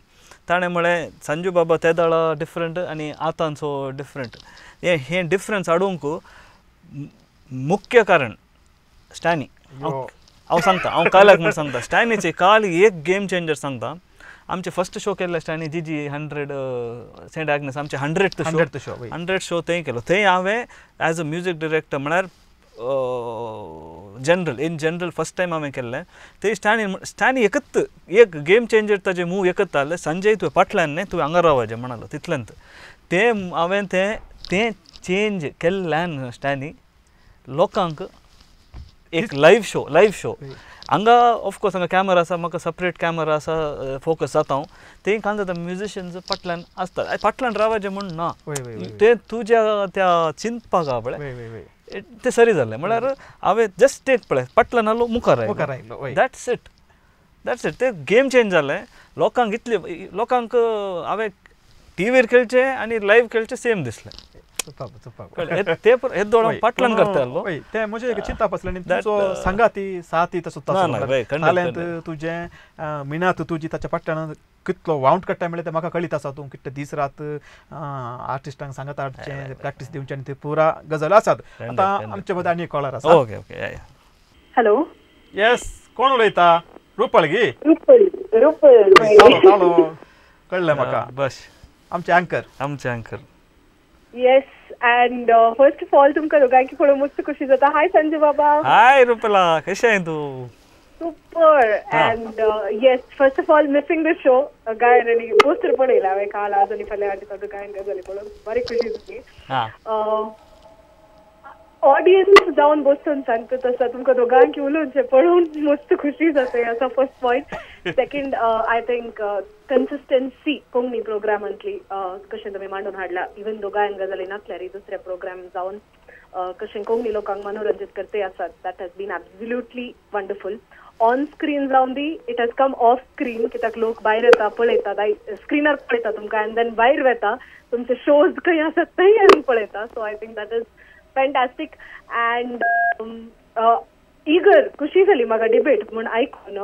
ताणें म्हळें संजू बाबा ते दाळा डिफरंट आनी आतांचो डिफरंट. हें डिफरंस हाडूंक मुख्य कारण स्टॅनी. हांव सांगता, हांव काल्याक म्हूण सांगता, स्टॅनीचे काल एक गेम चेंजर सांगता. आमचे फर्स्ट शो केल्ले स्टॅनी जी जी 100 सेंट आग्नेस आमचे 100th show, 100 show थंय केलो. थंय हांवें एज अ म्युजीक डिरेक्टर म्हळ्यार general in general first time हांवें केल्लें. थंय स्टॅनी एकत एक गेम चेंजर ताजे मूव एकत आहलें, संजय तुवें फाटल्यान न्ही तुवें हांगा रावपाचें म्हणालो तितल्यांत तें हांवें तें तें चेंज केल्ल्यान स्टॅनी लोकांक एक लायव्ह शो लायव्ह शो हांगा ऑफकोर्स हांगा कॅमेरा आसा म्हाका सेपरेट कॅमेरा आसा फोकस जाता हांव ते कांय जाता म्युजिशियन्स फाटल्यान आसतात फाटल्यान रावाचें म्हूण ना ते तुज्या त्या चिंतपाक पळय ते सरी जालें म्हळ्यार हांवें जस्ट एक पळय फाटल्यान आलो मुखार आयलो that's it that's it ते गेम चेंज जालें लोकांक इतले लोकांक हांवें टीव्हीर खेळचें आनी लायव्ह खेळचें सेम दिसलें ते हेदोळ फाटल्यान करतालो ते म्हजें एक चिंतप आसलें आनी तुजो सांगाती साथी तसो तालेंत तुजें मिनात तुजी ताच्या फाटल्यान कितलो वावंट काडटा म्हळ्यार तें म्हाका कळीत आसा तूं कितले दीस रात आर्टिस्टांक सांगात हाडचें प्रॅक्टीस दिवचें आनी ते पुरा गजाल आसात. आतां आमचे मदीं आनी एक कॉलर आसा. ओके ओके हॅलो येस कोण उलयता? रुपल गी? रुपल रुपल तालो कळ्ळें म्हाका. बस आमचे अँकर आमचे anchor. Yes, and first of all तुमकां दोगांयकी पळोवन मस्त खुशी जाता. हाय संजू बाबा. हाय रुपला, कशें आहे तूं? Super. And yes, first of all missing the show. गायन आनी पोस्टर पळयला हांवें काल आज आनी फाल्यां आनी तो गायन गजाली पळोवन बरी खुशी जाली. ऑडियन्स जावन बसून सांगता तसं तुमकां दोगांकी उलोवचें पळोवन मस्त खुशी जाता. असो first point. Second, I think consistency Konkani प्रोग्रामांतली कशें तुमी मांडून हाडला. इवन दो गायन गजाली नासल्यार दुसरे प्रोग्राम जावन कशें कोंकणी लोकांक मनोरंजीत करते आसात. That has been absolutely wonderful. On screen जावन दी it has come off screen कित्याक लोक भायर येता पळयतात स्क्रिनार पळयता तुमकां आनी देन भायर वता तुमचे शोज खंय आसात थंय येवन पळयता. So I think that is fantastic. And eager खुशी जाली म्हाका डिबेट म्हूण आयकून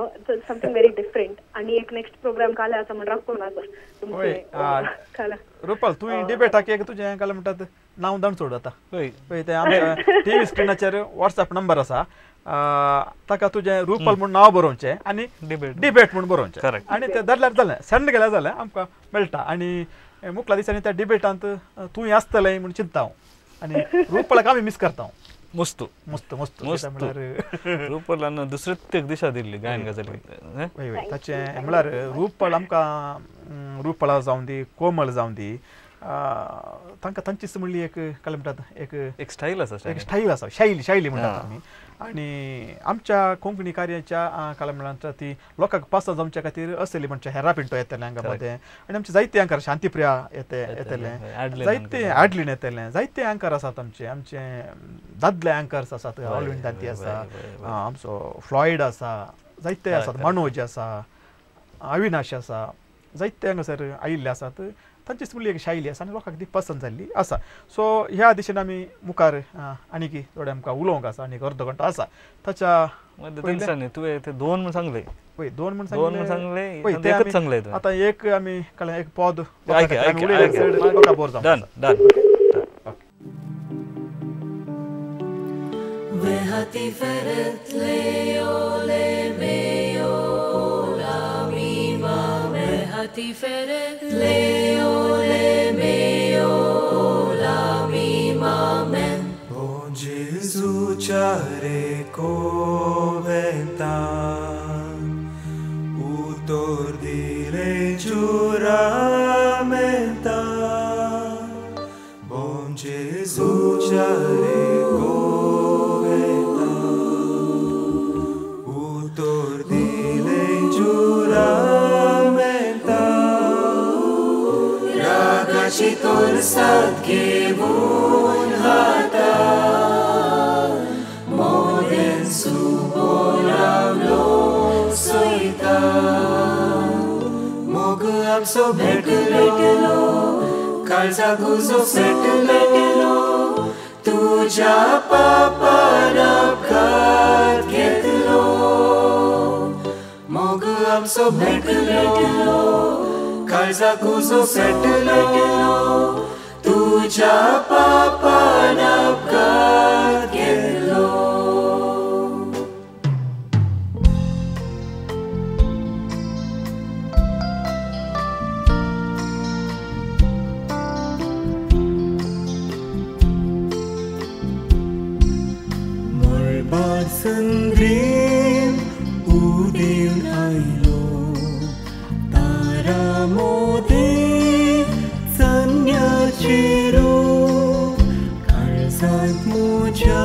समथींग व्हेरी डिफरंट. आनी एक नेक्स्ट प्रोग्राम काल आसा म्हूण राखून आसा तुमचें काल. रुपल तुवें डिबेटाक एक तुजें काल म्हणटात नांव दाण चड जाता पळय तें आमच्या टीव्ही स्क्रिनाचेर वॉट्सएप नंबर आसा ताका तुजें रुपल म्हूण नांव बरोवचें आनी डिबेट म्हूण बरोवचें आनी तें धरल्यार जालें सेंड केल्यार जालें आमकां मेळटा. आनी मुखल्या दिसांनी त्या डिबेटांत तूं आसतलें म्हूण चिंतता हांव आनी रुपलाक आमी मिस करता हांव. मस्त मस्त मस्त मस्त म्हळ्यार रुपलान दुसरेच एक दिशा दिल्ली गायन गजाली. हय हय ताचें म्हळ्यार रुपल आमकां रुपला जावन दी कोमल जावन दी तांकां तांचीच म्हणली एक काय म्हणटात एक एक स्टायल आसा एक स्टायल आसा शैली शैली म्हणटात आमी. आनी आमच्या कोंकणी कार्याच्या काय म्हणटात ती लोकांक पासां जावच्या खातीर असली म्हणचे हेरा पिंटो येतलें हांगा मदें आनी आमचे जायते अंकार शांतीप्रिया येते येतलें जायते आडलीन येतलें जायते अंकार आसात आमचे आमचे दादले अँकर्स आसात ऑलविन दादी आसा आमचो फ्लॉयड आसा जायते आसात मनोज आसा अविनाश आसा जायते हांगासर आयिल्ले आसात. तांचीच म्हणली एक शैली आसा आनी लोकांक ती पसंत जाल्ली आसा. सो ह्या दिशेन आमी मुखार आनीक थोडें आमकां उलोवंक आसा आनी अर्दो घंटो आसा ताच्या तुवें ते दोन म्हूण सांगलें पळय दोन म्हूण दोन सांगलें पळय एकच सांगलें आतां एक आमी कळ्ळें एक पद done done. Tiferet leo le meo la mi mamen. Bon Gesù ciare coventan utor di le giuramenta. Bon Gesù ciare coventan utor di le giuramenta. Ragaci torsat gevun hata moden suboram lo soita mog am so bhetlo kalza guzo setlo tuja papan apghat घेतलो mog am so bhetlo काळजा कुजो सेटलो तुझ्या पापान अपघात घेतलो. मळबार संद्रीम उदेवन आयलो तारा मोदे सन्याचेरो काळजांत म्हज्या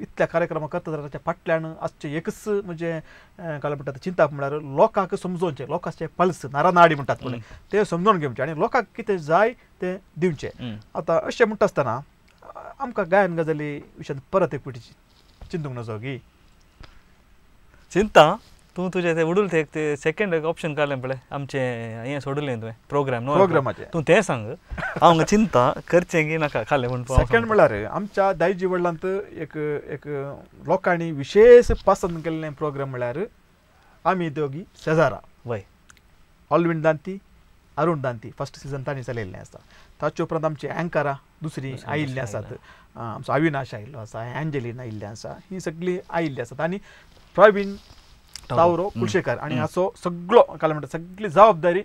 इतल्या कार्यक्रम करता जाल्यार ताच्या फाटल्यान आसचें एकच म्हणजे काय म्हणटात चिंतप म्हळ्यार लोकांक समजोवचें, लोकांचे पल्स नारानाडी म्हणटात पळय ते समजून घेवचें आनी लोकांक कितें जाय तें दिवचें. आतां अशें म्हणटा आसतना आमकां गायन गजाली विशयान परत एक फावटी चिंतूंक नजो गी चिंता तूं तुजें तें उडूल ते एक सेकेंड एक ऑप्शन काडलें पळय आमचें हें सोडलें तुवें प्रोग्राम प्रोग्रामाचें तूं तें सांग हांव चिंता करचें की नाका खालें म्हण. सेकेंड म्हळ्यार आमच्या दायजी वडिलांत एक एक लोकांनी विशेश पसंत केल्लें प्रोग्राम म्हळ्यार आमी दोगी शेजारा वय ऑलविन दांती अरुण दांती फर्स्ट सिजन तांणी चलयल्लें आसा. ताचे उपरांत आमची अँकरां दुसरी आयिल्लीं आसात, आमचो अविनाश आयिल्लो आसा, एंजेलीन आयिल्लें आसा, ही सगळीं आयिल्लीं आसात आनी प्रवीण तावरो कुलशेखर आनी हाचो सगळो काय म्हणटा सगळी जबाबदारी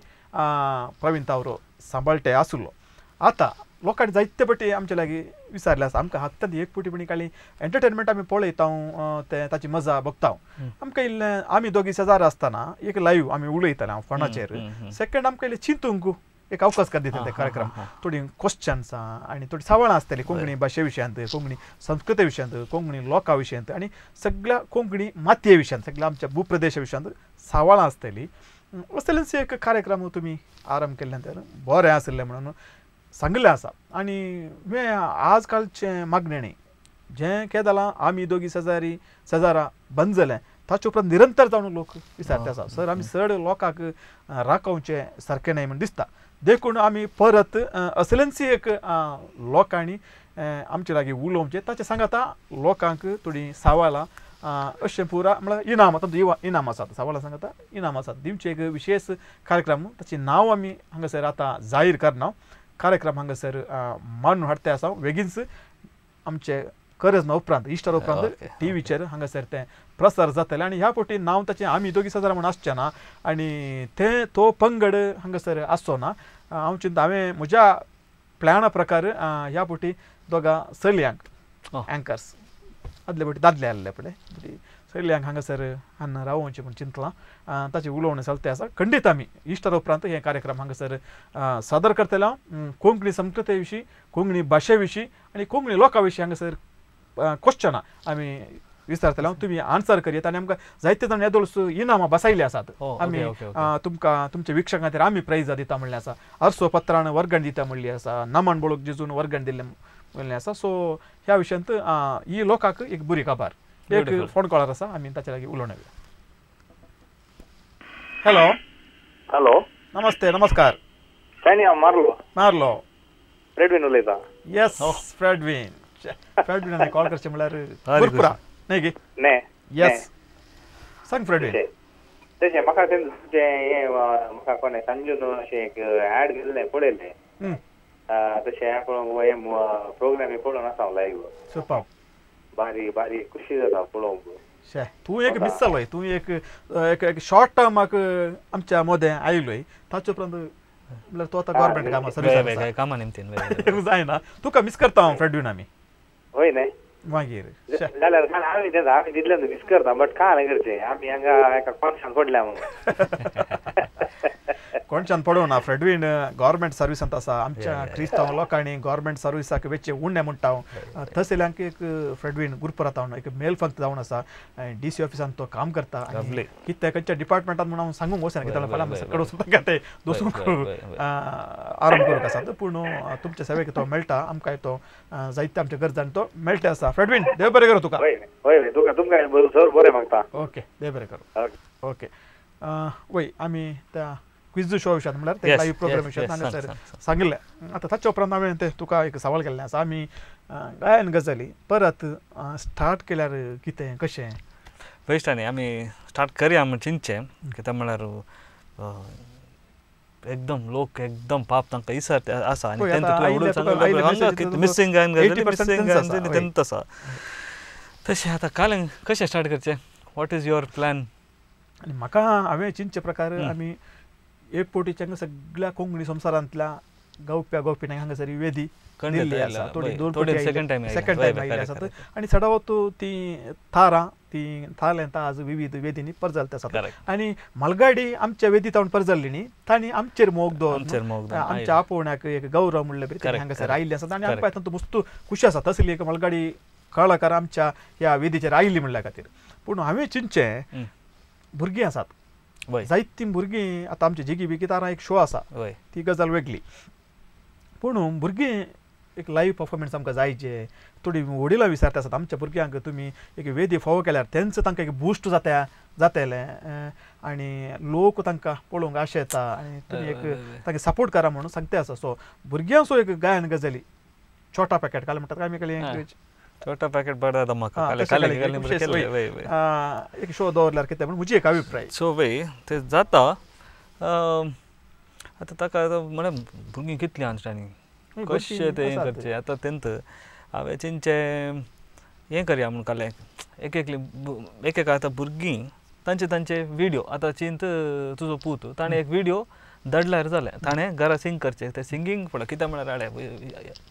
प्रवीण तावरो सांबाळटे आसलो. आतां लोकांनी जायते पटी आमचे लागीं विचारलें आसा, आमकां हत्यान एक पटी पणी काळी एंटरटेनमेंट आमी पळयता तें ताची मजा बघता. आमकां इल्लें आमी दोगी शेजार आसतना एक लायव्ह आमी उलयताले हांव फोनाचेर. सेकंड आमकां इल्लें चिंतूंक एक अवकाश कर दिता ते कार्यक्रम, थोडी क्वेश्चन्सां आनी थोडी सवालां आसतली कोंकणी भाशे विशयांत, कोंकणी संस्कृती विशयांत, कोंकणी लोकां विशयांत आनी सगळ्या कोंकणी मातये विशयांत, सगळ्या आमच्या भूप्रदेशा विशयांत सवालां आसतली. असलेंच एक कार्यक्रम तुमी आरंभ केल्ल्यान तर बरें आसलें म्हणून सांगिल्लें आसा. आनी हें आज कालचें मागणें न्ही, जें कितें जालां आमी दोगी शेजारी शेजारा बंद जालें ताचे उपरांत निरंतर जावन लोक विचारते आसा सर आमी चड लोकांक राखोवचें सारकें न्हय म्हूण दिसता. देखून आमी परत असलेंच एक लोकांनी आमचे लागीं उलोवचें ताचें सांगाता लोकांक थोडीं सवालां अशें पुरा म्हळ्यार इनाम तांचो इनाम आसात, सवालां सांगाता इनाम आसात दिवचें एक विशेश कार्यक्रम ताचें नांव आमी हांगासर आतां जाहीर करना. कार्यक्रम हांगासर मांडून हाडटे आसा बेगीनच आमचे करजना उपरांत इश्टर उपरांत टीव्हीचेर हांगासर तें प्रसार जातलें आनी ह्या फावटी नांव ताचें आमी दोगी शेजारा म्हूण आसचें ना आनी तें तो पंगड हांगासर आसचो ना. हांव चिंता हांवें म्हज्या प्लॅना प्रकार ह्या फावटी दोगां चलयांक अँकर्स आदले फावटी दादले आसले पळय चलयांक हांगासर हान्न रावोवचें म्हूण चिंतलां. ताचें उलोवणें चलतें आसा. खंडीत आमी इश्टर उपरांत हे कार्यक्रम हांगासर सादर करतले हांव. कोंकणी संस्कृते विशीं, कोंकणी भाशे विशीं आनी कोंकणी लोकां विशीं हांगासर क्वेश्चनां आमी विचारतले हांव, तुमी आन्सर करयत आनी आमकां जायते जाण येदोळ इनामां बसयल्लीं आसात. आमी तुमकां तुमच्या विक्षकां खातीर आमी प्रायजां दिता म्हणलें आसा, आरसो पत्रान वर्गण दिता म्हणली आसा, नमन बोळूक जेजून वर्गण दिल्लें म्हणलें आसा. सो ह्या विशयांत ही लोकांक एक बरी खबर. एक फोन कॉलर आसा, आमी ताचे लागीं उलोवन येवया. हॅलो हॅलो नमस्ते, नमस्कार. हांव मारलो मारलो फ्रेडवीन उलयता. येस फ्रेडवीन, फ्रेडवीन कॉल करचें म्हणल्यार भरपूर न्ही गी? येस सांग फ्रेडवीन. तशें म्हाका तें हें म्हाका कोणें संजून अशें एक एड केल्लें पळयलें, तशें हें प्रोग्राम पळोवन आसा हांव लायव्ह. सुपर, बारी बारी खुशी जाता पळोवंक. शे तूं एक मिस जालोय, तूं एक एक शॉर्ट टर्माक आमच्या मदें आयलोय, ताचे उपरांत म्हणल्यार तूं आतां गव्हर्मेंट कामां सर्वीस कामां निमतीन जायना, तुका मिस करता हांव फ्रेडवीन आमी. हय न्हय मागीर जाल्यार काल आमी तें आमी तितलें मिस करता, बट कांय करचें आमी हांगा एका कोणशान पडल्या म्हणून. कोणशान पडूं ना फ्रेडवीन, गव्हर्मेंट सर्विसांत आसा. आमच्या क्रिस्तांव लोकांनी गव्हर्मेंट सर्विसाक वेचे उणें म्हणटा हांव, तसल्यांक एक फ्रेडवीन गुरपरात जावन एक मेल फक्त जावन आसा, डी सी ऑफिसान तो काम करता. कितें खंयच्या डिपार्टमेंटान म्हणून हांव सांगूंक वचना, कित्याक फाल्यां सकड वचून तें दोसूंक आरंभ करूंक आसा. पूण तुमच्या सेवेक तो मेळटा, आमकां तो जायते आमच्या गरजान तो मेळटा आसा. फ्रेडवीन देव बरें करूं तुका. हय हय तुका तुमकां सर बरें मागता. ओके देव बरें करूं. ओके वय आमी त्या क्विज शो विशयांत म्हणल्यार ते लायव्ह प्रोग्राम विशयांत हांगासर सांगिल्लें. आतां ताचे उपरांत हांवें तें तुका एक सवाल केल्लें आसा, आमी गायन गजाली परत स्टार्ट केल्यार कितें कशें? बेश्ट न्ही आमी स्टार्ट करया म्हण चिंतचें, कित्याक म्हणल्यार एकदम लोक एकदम पाप तांकां इसर आसा आनी तेंकां मिसिंग गायन गजाली मिसिंग गायन गजाली तेंत आसा. तशें आतां काल कशें स्टार्ट करचें? What is your plan? आनी म्हाका हांवें चिंतचे प्रकार आमी एक फावटीच्या सगळ्या कोंकणी संवसारांतल्या गावप्या गावपी हांगासर वेदी दिल्ली आसा, थोडी दोन सेकंड टायम आयिल्ली आसात आनी चडावत ती थारां ती थारलें आज विविध वेदींनी परजलते आसात. आनी मालगाडी आमच्या वेदी तावन परजल्ली न्ही, तांणी आमचेर मोग दवरून आमच्या आपोवण्याक एक गौरव म्हणलें बरी हांगासर आयिल्ली आसात आनी आमकां तातूंत मस्त खुशी आसा. तसली एक मालगाडी कलाकार आमच्या ह्या वेदीचेर आयली म्हणल्या खातीर. पूण हांवें चिंतचें भुरगीं आसात जायतीं भुरगीं आतां आमची जिगी बिगी तारा एक शो आसा ती गजाल वेगळी, पूण भुरगीं एक लायव्ह परफॉर्मन्स आमकां जाय जे थोडी वडिलां विचारता आसात आमच्या भुरग्यांक तुमी एक वेदी फावो केल्यार तेंचो तांकां एक बूस्ट जाता जातलें आनी लोक तांकां पळोवंक आशा येता आनी तुमी एक तांकां सपोर्ट करा म्हणून सांगते आसा. सो भुरग्यांचो एक गायन गजाली छोटा पॅकेट काल म्हणटात आमी काल छोटा पॅकेट बडा धमाका एक शो दवरल्यार कितें म्हूण म्हजी एक अभिप्राय. सो वय ते जाता आतां ताका म्हळ्यार भुरगीं कितलीं आमच्यांनी कशें तें करचें आतां तेंत हांवें चिंतचें हें करया म्हूण कालें एक एकली एक एक आतां भुरगीं तांचे तांचे विडियो आतां चिंत तुजो पूत ताणें एक विडियो धाडल्यार जालें ताणें घरा सिंग करचें तें सिंगींग पळय कित्याक म्हळ्यार हाडे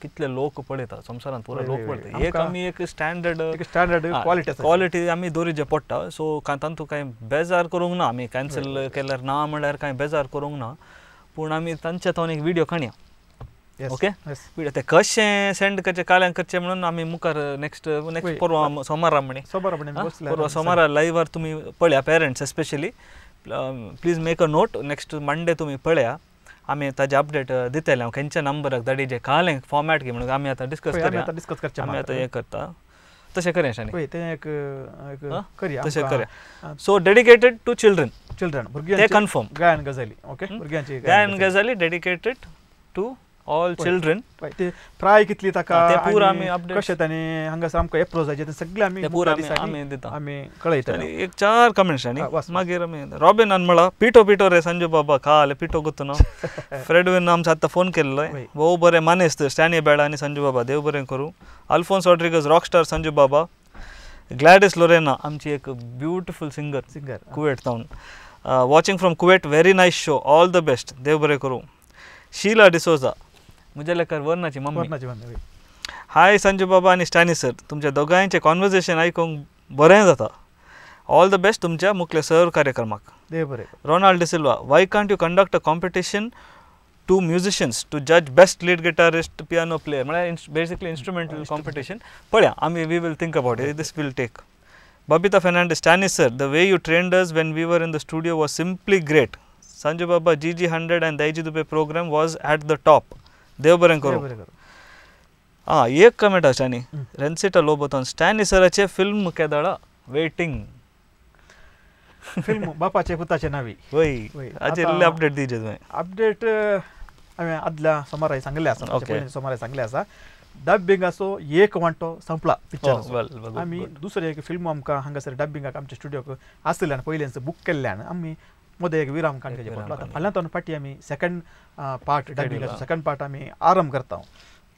कितले लोक पळयता संवसारांत पुरो लोक पळयता एक आमी एक स्टँडर्ड स्टँडर्ड क्वॉलिटी क्वॉलिटी आमी दवरिचें पडटा. सो तातूंत कांय बेजार करूंक ना आमी कॅन्सल केल्यार ना म्हणल्यार कांय बेजार करूंक ना, पूण आमी तांच्या थंय एक विडियो काडया. ओके विडियो ते कशें सेंड करचें काल्यान करचें म्हणून आमी मुखार नेक्स्ट नेक्स्ट परवा सोमारा म्हणी परवा सोमारा लायव्हार तुमी पळया parents especially please make a note next Monday तुमी पळया आमी ताजे अपडेट दितले हांव खंयच्या नंबराक धाडीचे कालें फॉर्मेट की म्हणून आमी आतां डिस्कस करया आमी आतां हें करता तशें करया शानी तशें करया. So dedicated to children children ते कन्फर्म गायन गजाली ओके भुरग्यांची गायन गजाली डेडिकेटेड टू ऑल चिल्ड्रन ते प्राय कितली ताका ते पूरा आमी अपडेट कशें तांणी हांगासर आमकां एप्रोच जाय ते सगळे आमी पूरा आमी दिता आमी कळयतले. एक चार कमेंट्स आनी मागीर आमी रॉबिनान म्हळा पिठो पिठो रे संजू बाबा काल पिठो गुत्तो ना फ्रेडविन आमचो आतां फोन केल्लो भोव बरें मानेस्त स्टॅनी बेडा आनी संजू बाबा देव बरें करूं. अल्फोन्स रॉड्रिगस रॉक स्टार संजू बाबा. ग्लॅडीस लोरेना आमची एक beautiful singer singer Kuwait town watching from Kuwait very nice show all the best देव बरें करूं. शीला डिसोजा म्हज्या लेखार वर्णाची मम्मी हाय संजू बाबा आनी स्टॅनी सर तुमच्या दोगांयचें कॉन्वर्जेशन आयकूंक बरें जाता ऑल the best तुमच्या मुखल्या सर कार्यक्रमाक. देव बरें. Ronald D'Silva why can't you conduct a competition to musicians to जज best lead guitarist piano player म्हळ्यार बेसिकली इन्स्ट्रुमेंटल कॉम्पिटिशन पळया आमी we will think about it this will take. Babita Fernandes Stany sir the way you trained us when we were in the studio was simply great. Sanju Baba GG 100 and Daiji Dube programme was at the top देव बरें करूं. आं एक comment आसा न्ही रेन्सिटा लोबोतान Stany सराचे film केदाळा waiting film बापाचे पुताचे नावी वय हाचेर इल्लें अपडेट दिवचें तुवें. अपडेट हांवें आदल्या सोमाराय सांगलें आसा पयलीं सोमाराय सांगलें आसा डबिंगाचो एक वांटो संपला पिक्चर. आमी दुसरें एक फिल्म आमकां हांगासर डबिंगाक आमच्या स्टुडियोक आसल्यान पयलींच बूक केल्ल्यान आमी मदें एक विराम काडचें पडलो. आतां फाल्यां तो फाटीं आमी सेकंड पार्ट डबिंगाचो सेकंड पार्ट आमी आरंभ करता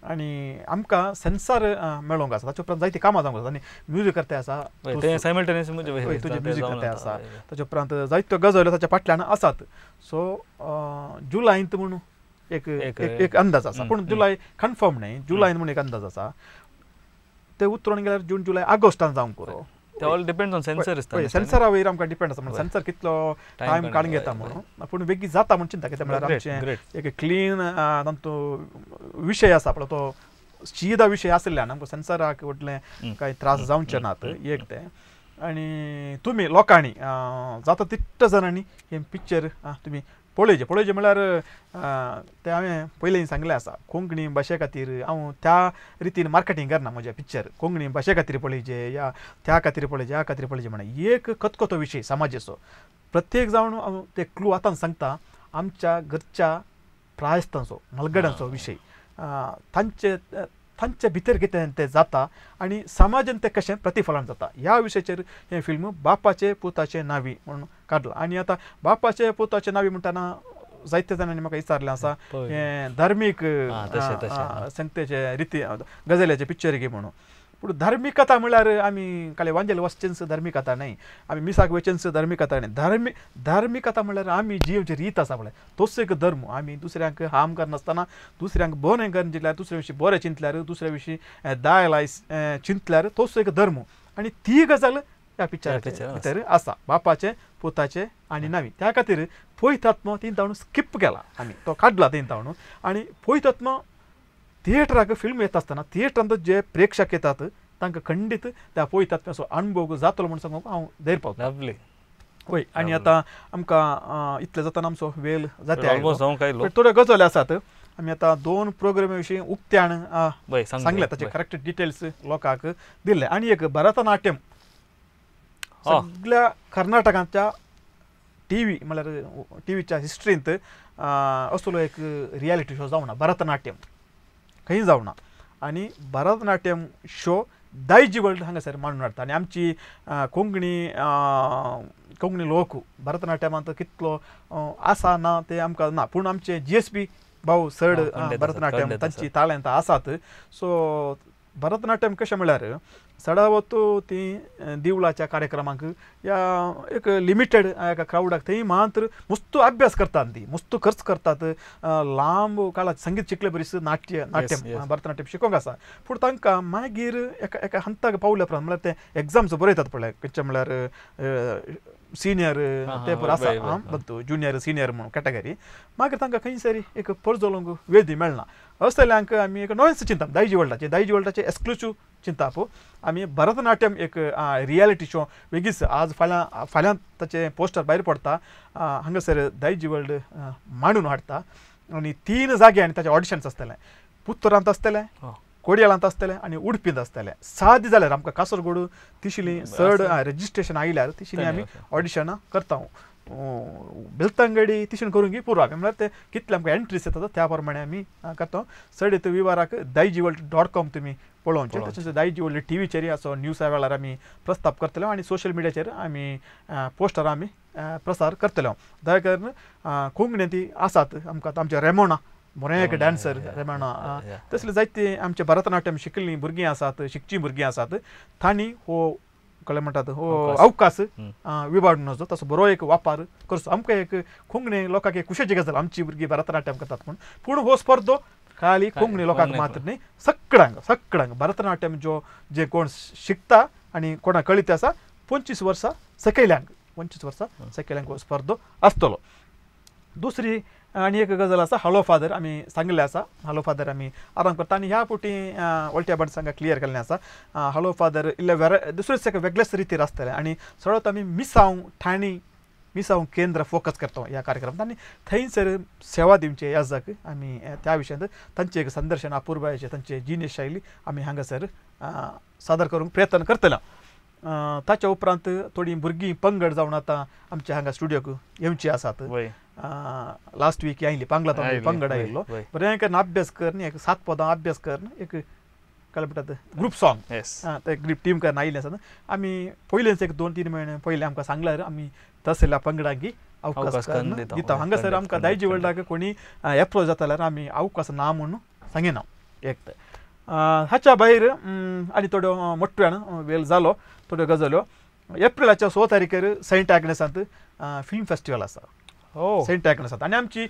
आनी आमकां सेन्सर मेळोंक आसा ताचे उपरांत जायतीं कामां जावंक आसा आनी म्युजीक करते आसा तुजें म्युजीक करते आसा ताचे उपरांत जायत्यो गजाल्यो ताच्या फाटल्यान आसात. सो जुलायंत म्हूण एक एक अंदाज आसा पूण जुलाय कन्फर्म न्हय जुलायन म्हूण एक अंदाज आसा ते उतरून गेल्यार जून जुलाय ऑगस्टान जावंक पुरो. ते ऑल डिपेंड्स ऑन सेन्सर आसता सेन्सरा वयर आमकां डिपेंड आसा म्हणून सेन्सर कितलो टायम काडून घेता म्हणून पूण बेगीन जाता म्हूण चिंता कित्याक म्हळ्यार आमचें एक क्लीन तांचो विशय आसा पळय तो शिदा विशय आशिल्ल्यान आमकां सेन्सराक व्हडलें कांय त्रास जावचे नात एक तें. आनी तुमी लोकांनी जाता तितल्या जाणांनी हें पिक्चर तुमी पळयचें पळयचें म्हळ्यार तें हांवें पयलीं सांगलें आसा कोंकणी भाशे खातीर हांव त्या रितीन मार्केटींग करना म्हजें पिक्चर कोंकणी भाशे खातीर पळयचें या त्या खातीर पळयचें ह्या खातीर पळयचें म्हणून एक खतखतो विशय समाजाचो प्रत्येक जावन हांव ते क्लू आतां सांगता आमच्या घरच्या प्रायस्तांचो मलगड्यांचो विशय तांचे तांचे भितर कितें तें जाता आनी समाजान तें कशें प्रतिफलन जाता ह्या विशयाचेर हें फिल्म बापाचे पुताचे नावी म्हणून काडलां. आनी आतां बापाचे पुताचे नावी म्हणटना जायते जाणांनी म्हाका विचारलें आसा हें धार्मीक संगतेचे रिती गजालीचे पिक्चर गी म्हणून पूण धार्मीक कथा म्हळ्यार आमी काले वांजेल वचचेंच धार्मीक कथा न्हय आमी मिसाक वचचेंच धार्मीक कथा न्हय धार्मीक कथा म्हळ्यार आमी जियेवची रीत आसा म्हळ्यार तोच एक धर्म आमी दुसऱ्यांक हार्म करनासतना दुसऱ्यांक बरें करून चिंतल्यार दुसऱ्या विशीं बरें चिंतल्यार दुसऱ्या विशीं दाय लाय चिंतल्यार तोच एक धर्म आनी ती गजाल ह्या पिक्चराचे भितर आसा बापाचे पुताचे आनी नावी. त्या खातीर पयतात्म तीन ताणू स्किप केला आमी तो काडला तीन ताणू आनी पयतात्म थिएटराक फिल्म येता आसतना थिएटरांत जे प्रेक्षक येतात तांकां खंडीत त्या पळयतात असो अणभव जातलो म्हूण सांगूंक हांव धैर्य पावता. लवली. वय आनी आतां आमकां इतलें जाताना आमचो वेळ जाता, ऑलमोस्ट थोड्यो गजाली आसात. आमी आतां 2 प्रोग्रामा विशीं उक्त्यान सांगले, ताचे करेक्ट डिटेल्स लोकांक दिले. आनी एक भरतनाट्यम सगळ्या कर्नाटकांच्या टी व्ही म्हळ्यार टीव्हीच्या हिस्ट्रींत असलो एक रियलिटी शो जावना, भरतनाट्यम खंय जावना. आनी भरतनाट्यम शो दायजी वर्ल्ड हांगासर मांडून हाडटा. आनी आमची कोंकणी कोंकणी लोक भरतनाट्यमांत कितलो आसा ना ते आमकां ना, पूण आमचे GSB भाऊ चड भरतनाट्यम तांची ताळेंत आसात. सो भरतनाट्यम कशें म्हळ्यार चडावत ती दिवळाच्या कार्यक्रमांक या एक लिमिटेड एका क्रावडाक थंय मात्र मस्त अभ्यास करतात, ती मस्त खर्च करतात, लांब काळात संगीत शिकले बरीच नाट्यम भरतनाट्यम शिकोंक आसा. पूण तांकां मागीर एका एका हंताक पावल्या उपरांत म्हळ्यार ते एग्जाम्स बरयतात पळय, कशें म्हळ्यार सिनियर ते पळय आसा बद्दू ज्युनियर सिनियर म्हणून कॅटेगरी, मागीर तांकां खंयसरी एक परजोवंक वेदी मेळना. असल्यांक आमी एक नवेंच चिंतप दायजी वर्ल्डाचें, दायजी वर्ल्डाचें एक्सक्लुसीव चिंतप आमी भरतनाट्यम एक रियलिटी शो वेगीच आज फाल्यां फाल्यां ताचें पोस्टर भायर पडटा, हांगासर दायजी वर्ल्ड मांडून हाडटा. आनी 3 जाग्यांनी ताचे ऑडिशन्स आसतले, पुत्तुरांत आसतलें, कोडयाळांत आसतलें आनी उडपींत आसतलें. 6 दीस जाल्यार आमकां कासरगोड तिशिली चड रजिस्ट्रेशन आयल्यार तिशिली आमी ऑडिशनां करता. बेलतंगडी तिशेन करूंक पुरो आमी म्हळ्यार ते कितले आमकां एंट्रीस येतात त्या प्रमाणे आमी करता. चड विवराक daijiworld.com तुमी पळोवचें. तशेंच दायजी वर्ल्ड टीव्हीचेर असो न्यूजा वेळार आमी प्रस्ताव करतले आनी सोशल मिडियाचेर आमी पोस्टर आमी प्रसार करतले. दया करून कोंकणी ती आसात आमकां, आमचे रेमोना बरें एक डान्सर रेमोना, तसले जायते आमचे भरतनाट्यम शिकिल्लीं भुरगीं आसात, शिकचीं भुरगीं आसात, तांणी हो कळ्ळें म्हणटात हो अवकाश विभाडून वचो, तसो बरो एक वापर करचो. आमकां एक कोंकणी लोकांक एक खुशेची गजाल आमची भुरगीं भरतनाट्यम करतात म्हूण, पूण हो स्पर्धो खाली कोंकणी लोकांक मात्र न्ही, सगळ्यांक सगळ्यांक भरतनाट्यम जो जे कोण शिकता आनी कोणाक कळीत आसा 25 वर्सां सकयल्यांक, 25 वर्सां सकयल्यांक हो स्पर्धो आसतलो. दुसरी आनी एक गजाल आसा, हॅलो फादर आमी सांगिल्लें आसा, हॅलो फादर आमी आराम करता. आनी ह्या फावटी वळट्या बणसांक क्लियर केल्लें आसा, हॅलो फादर इल्ले वेर दुसरेच एक वेगळेच रितीर आसतलें. आनी चडत आमी मिसांव ठाणी मिसांव केंद्र फोकस करता ह्या कार्यक्रमांत आनी थंयसर सेवा दिवचे याजक आमी त्या विशयांत तांचें एक संदर्शन अपुरबायेचें तांचे जिणे शैली आमी हांगासर सादर करूंक प्रयत्न करतले. ताच्या उपरांत थोडीं भुरगीं पंगड जावन आतां आमच्या हांगा स्टुडियोक येवची आसात. लास्ट वीक आयली पांगला पंगड आयिल्लो, बरें करून अभ्यास करून एक 7 पदां अभ्यास करून एक कळ्ळें म्हणटात ग्रूप सॉंग ते ग्रूप टीम करून आयिल्लें आसा. आमी पयलेंच एक 2-3 म्हयने पयलें आमकां सांगल्यार आमी तसल्या पंगडांकी अवकाश करून दिता. हांगासर आमकां दायजी वर्ल्डाक कोणी एप्रोच जाता जाल्यार आमी अवकाश ना म्हणून सांगिना एक तर. हाच्या भायर आनी थोड्यो मोट्यान वेळ जालो थोड्यो गजाल्यो. एप्रिलाच्या 6 तारखेर सेंट आग्नेसांत फिल्म फेस्टिवल आसा, सेंट आग्नेसांत, आनी आमची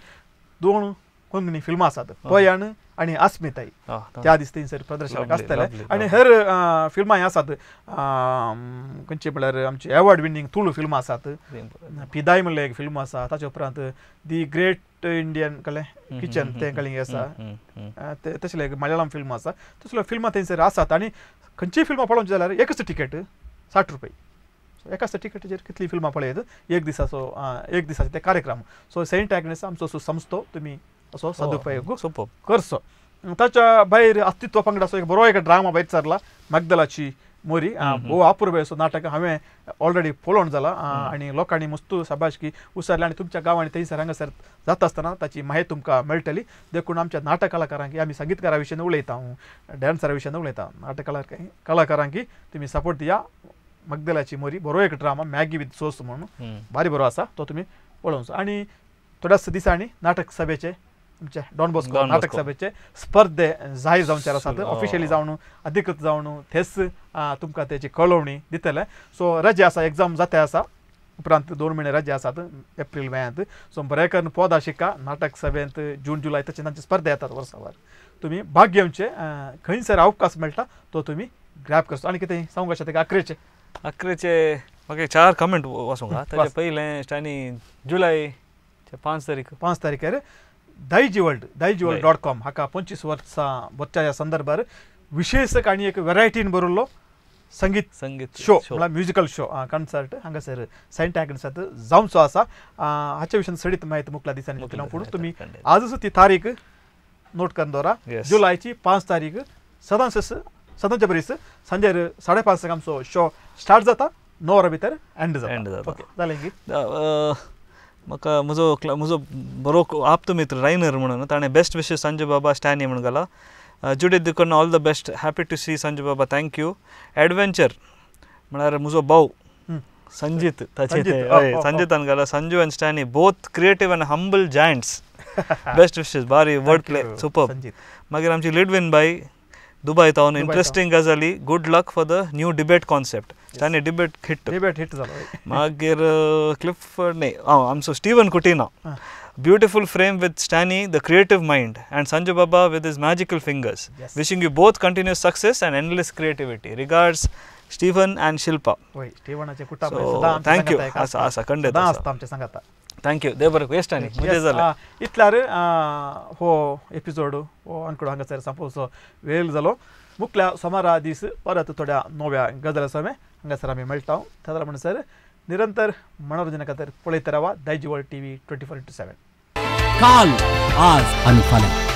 2 कोंकणी फिल्मां आसात, पयाण आनी अस्मिताई, त्या दीस थंयसर प्रदर्शनाक आसतलें. आनी हेर फिल्मांय आसात, खंयची म्हळ्यार आमची एवॉर्ड विनींग तुळू फिल्मां आसात, पिदाय म्हणलें एक फिल्म आसा, ताच्या उपरांत the great Indian कळ्ळें किचन तें कळ्ळें आसा, तसलें एक मलयाळम फिल्म आसा, तसल्यो फिल्मां थंयसर आसात. आनी खंयचीय फिल्मां पळोवची जाल्यार एकच टिकेट 60 रुपये, एकाच टिकेटीचेर कितलीं फिल्मां पळयत एक दिसाचो एक दिसाचो ते कार्यक्रम. सो सेंट आग्नेस आमचो असो संस्थो तुमी असो सदुपयोग करचो. ताच्या भायर अस्तित्व पंगडाचो एक बरो एक ड्रामा भायर सरला, मगदलाची मोरी, भोव अपुरबाय असो नाटक हांवें ऑलरेडी पळोवन जाला आनी लोकांनी मस्त शाबासकी उसारली. आनी तुमच्या गांवांनी थंयसर हांगासर जाता आसतना ताची माहिती तुमकां मेळटली. देखून आमच्या नाटक कलाकारांक आमी संगीतकारा विशयन उलयता, डान्सरा विशयन उलयता, नाटक कलाकारांक तुमी सपोर्ट दिया. मगदलाची मोरी बरो एक ड्रामा मॅगी विथ सोस म्हणून भारी बरो आसा, तो तुमी पळोवचो. आनी थोड्याच दिसांनी नाटक सभेचे आमच्या डॉन बॉस्को नाटक सभेचे स्पर्धे जाहीर जावचे आसात, ऑफिशियली जावन अधिकृत जावन थेच तुमकां तेची कळोवणी दितले. सो रजा आसा, एग्जाम जाता आसा, उपरांत 2 म्हयने रजा आसात एप्रील मेयांत. सो बरें करून पदां शिका, नाटक सभेंत जून जुलय तशें तांचे स्पर्धा येतात वर्सावर, तुमी भाग घेवचे, खंयसर अवकाश मेळटा तो तुमी ग्रॅब करचो. आनी कितें सांगूंक आसा तेका अकरेचे अकरेचे म्हाका 4 कमेंट वाचूंक आहा. ताचे पयलें आनी जुलय 5 तारीख 5 तारखेर दायजी वर्ल्ड daijiworld.com हाका 25 वर्सां बच्च्या संदर्भार विशेष आनी एक वेरायटीन बरयल्लो संगीत संगीत शो म्हळ्यार म्युजिकल शो कॉन्सर्ट हांगासर सेंट एग्नेसांत जावचो आसा. हाचे विशीं सडीत म्हायती मुखल्या दिसांनी दितलो. पूण तुमी आजच ती तारीख नोट करून दवरा, जुलायची 5 तारीख सदांच सदांच्या बरीच सांजेर 5:30 आमचो शो स्टार्ट जाता, 9 वरां भितर एंड जाता. ओके जालें की म्हाका म्हजो म्हजो बरो आप्त मित्र रायनर म्हणून ताणें बेस्ट विशेस संजू बाबा स्टॅनी म्हणून घाला. जुडीत दिकोन all the best, happy to see Sanju Baba, thank you. Adventure म्हळ्यार म्हजो भाव संजीत, ताचे संजीतान घाला Sanju and Stany both creative and humble giants, best wishes, बारी वर्ड प्ले सुपर. मागीर आमची लिडविन बाई दुबय तावन इंट्रस्टिंग गजाली, good luck for the new debate concept, Stany debate hit, debate hit जालो. मागीर क्लिफर्ड न्ही आमचो Steven Coutinho, beautiful frame with Stany the creative mind and Sanju Baba with his magical fingers, wishing you both continuous success and endless creativity, regards Steven and Shilpa. Thank you. आसा आसा खंडीत आसता आमचे सांगाता. Thank you, देव बरें करूं. स्टॅनी मजा जालें. इतल्यार हो एपिसोड हो आंकडो हांगासर सोंपोवचो वेळ जालो. मुखल्या सोमारा दीस परत थोड्या नव्या गजाली समे हांगासर आमी मेळटा. तेदरा म्हणसर निरंतर मनोरंजना खातीर पळयत रावा दायजिवर्ल्ड टीव्ही 24x7. काल, आज आनी फाल्यां.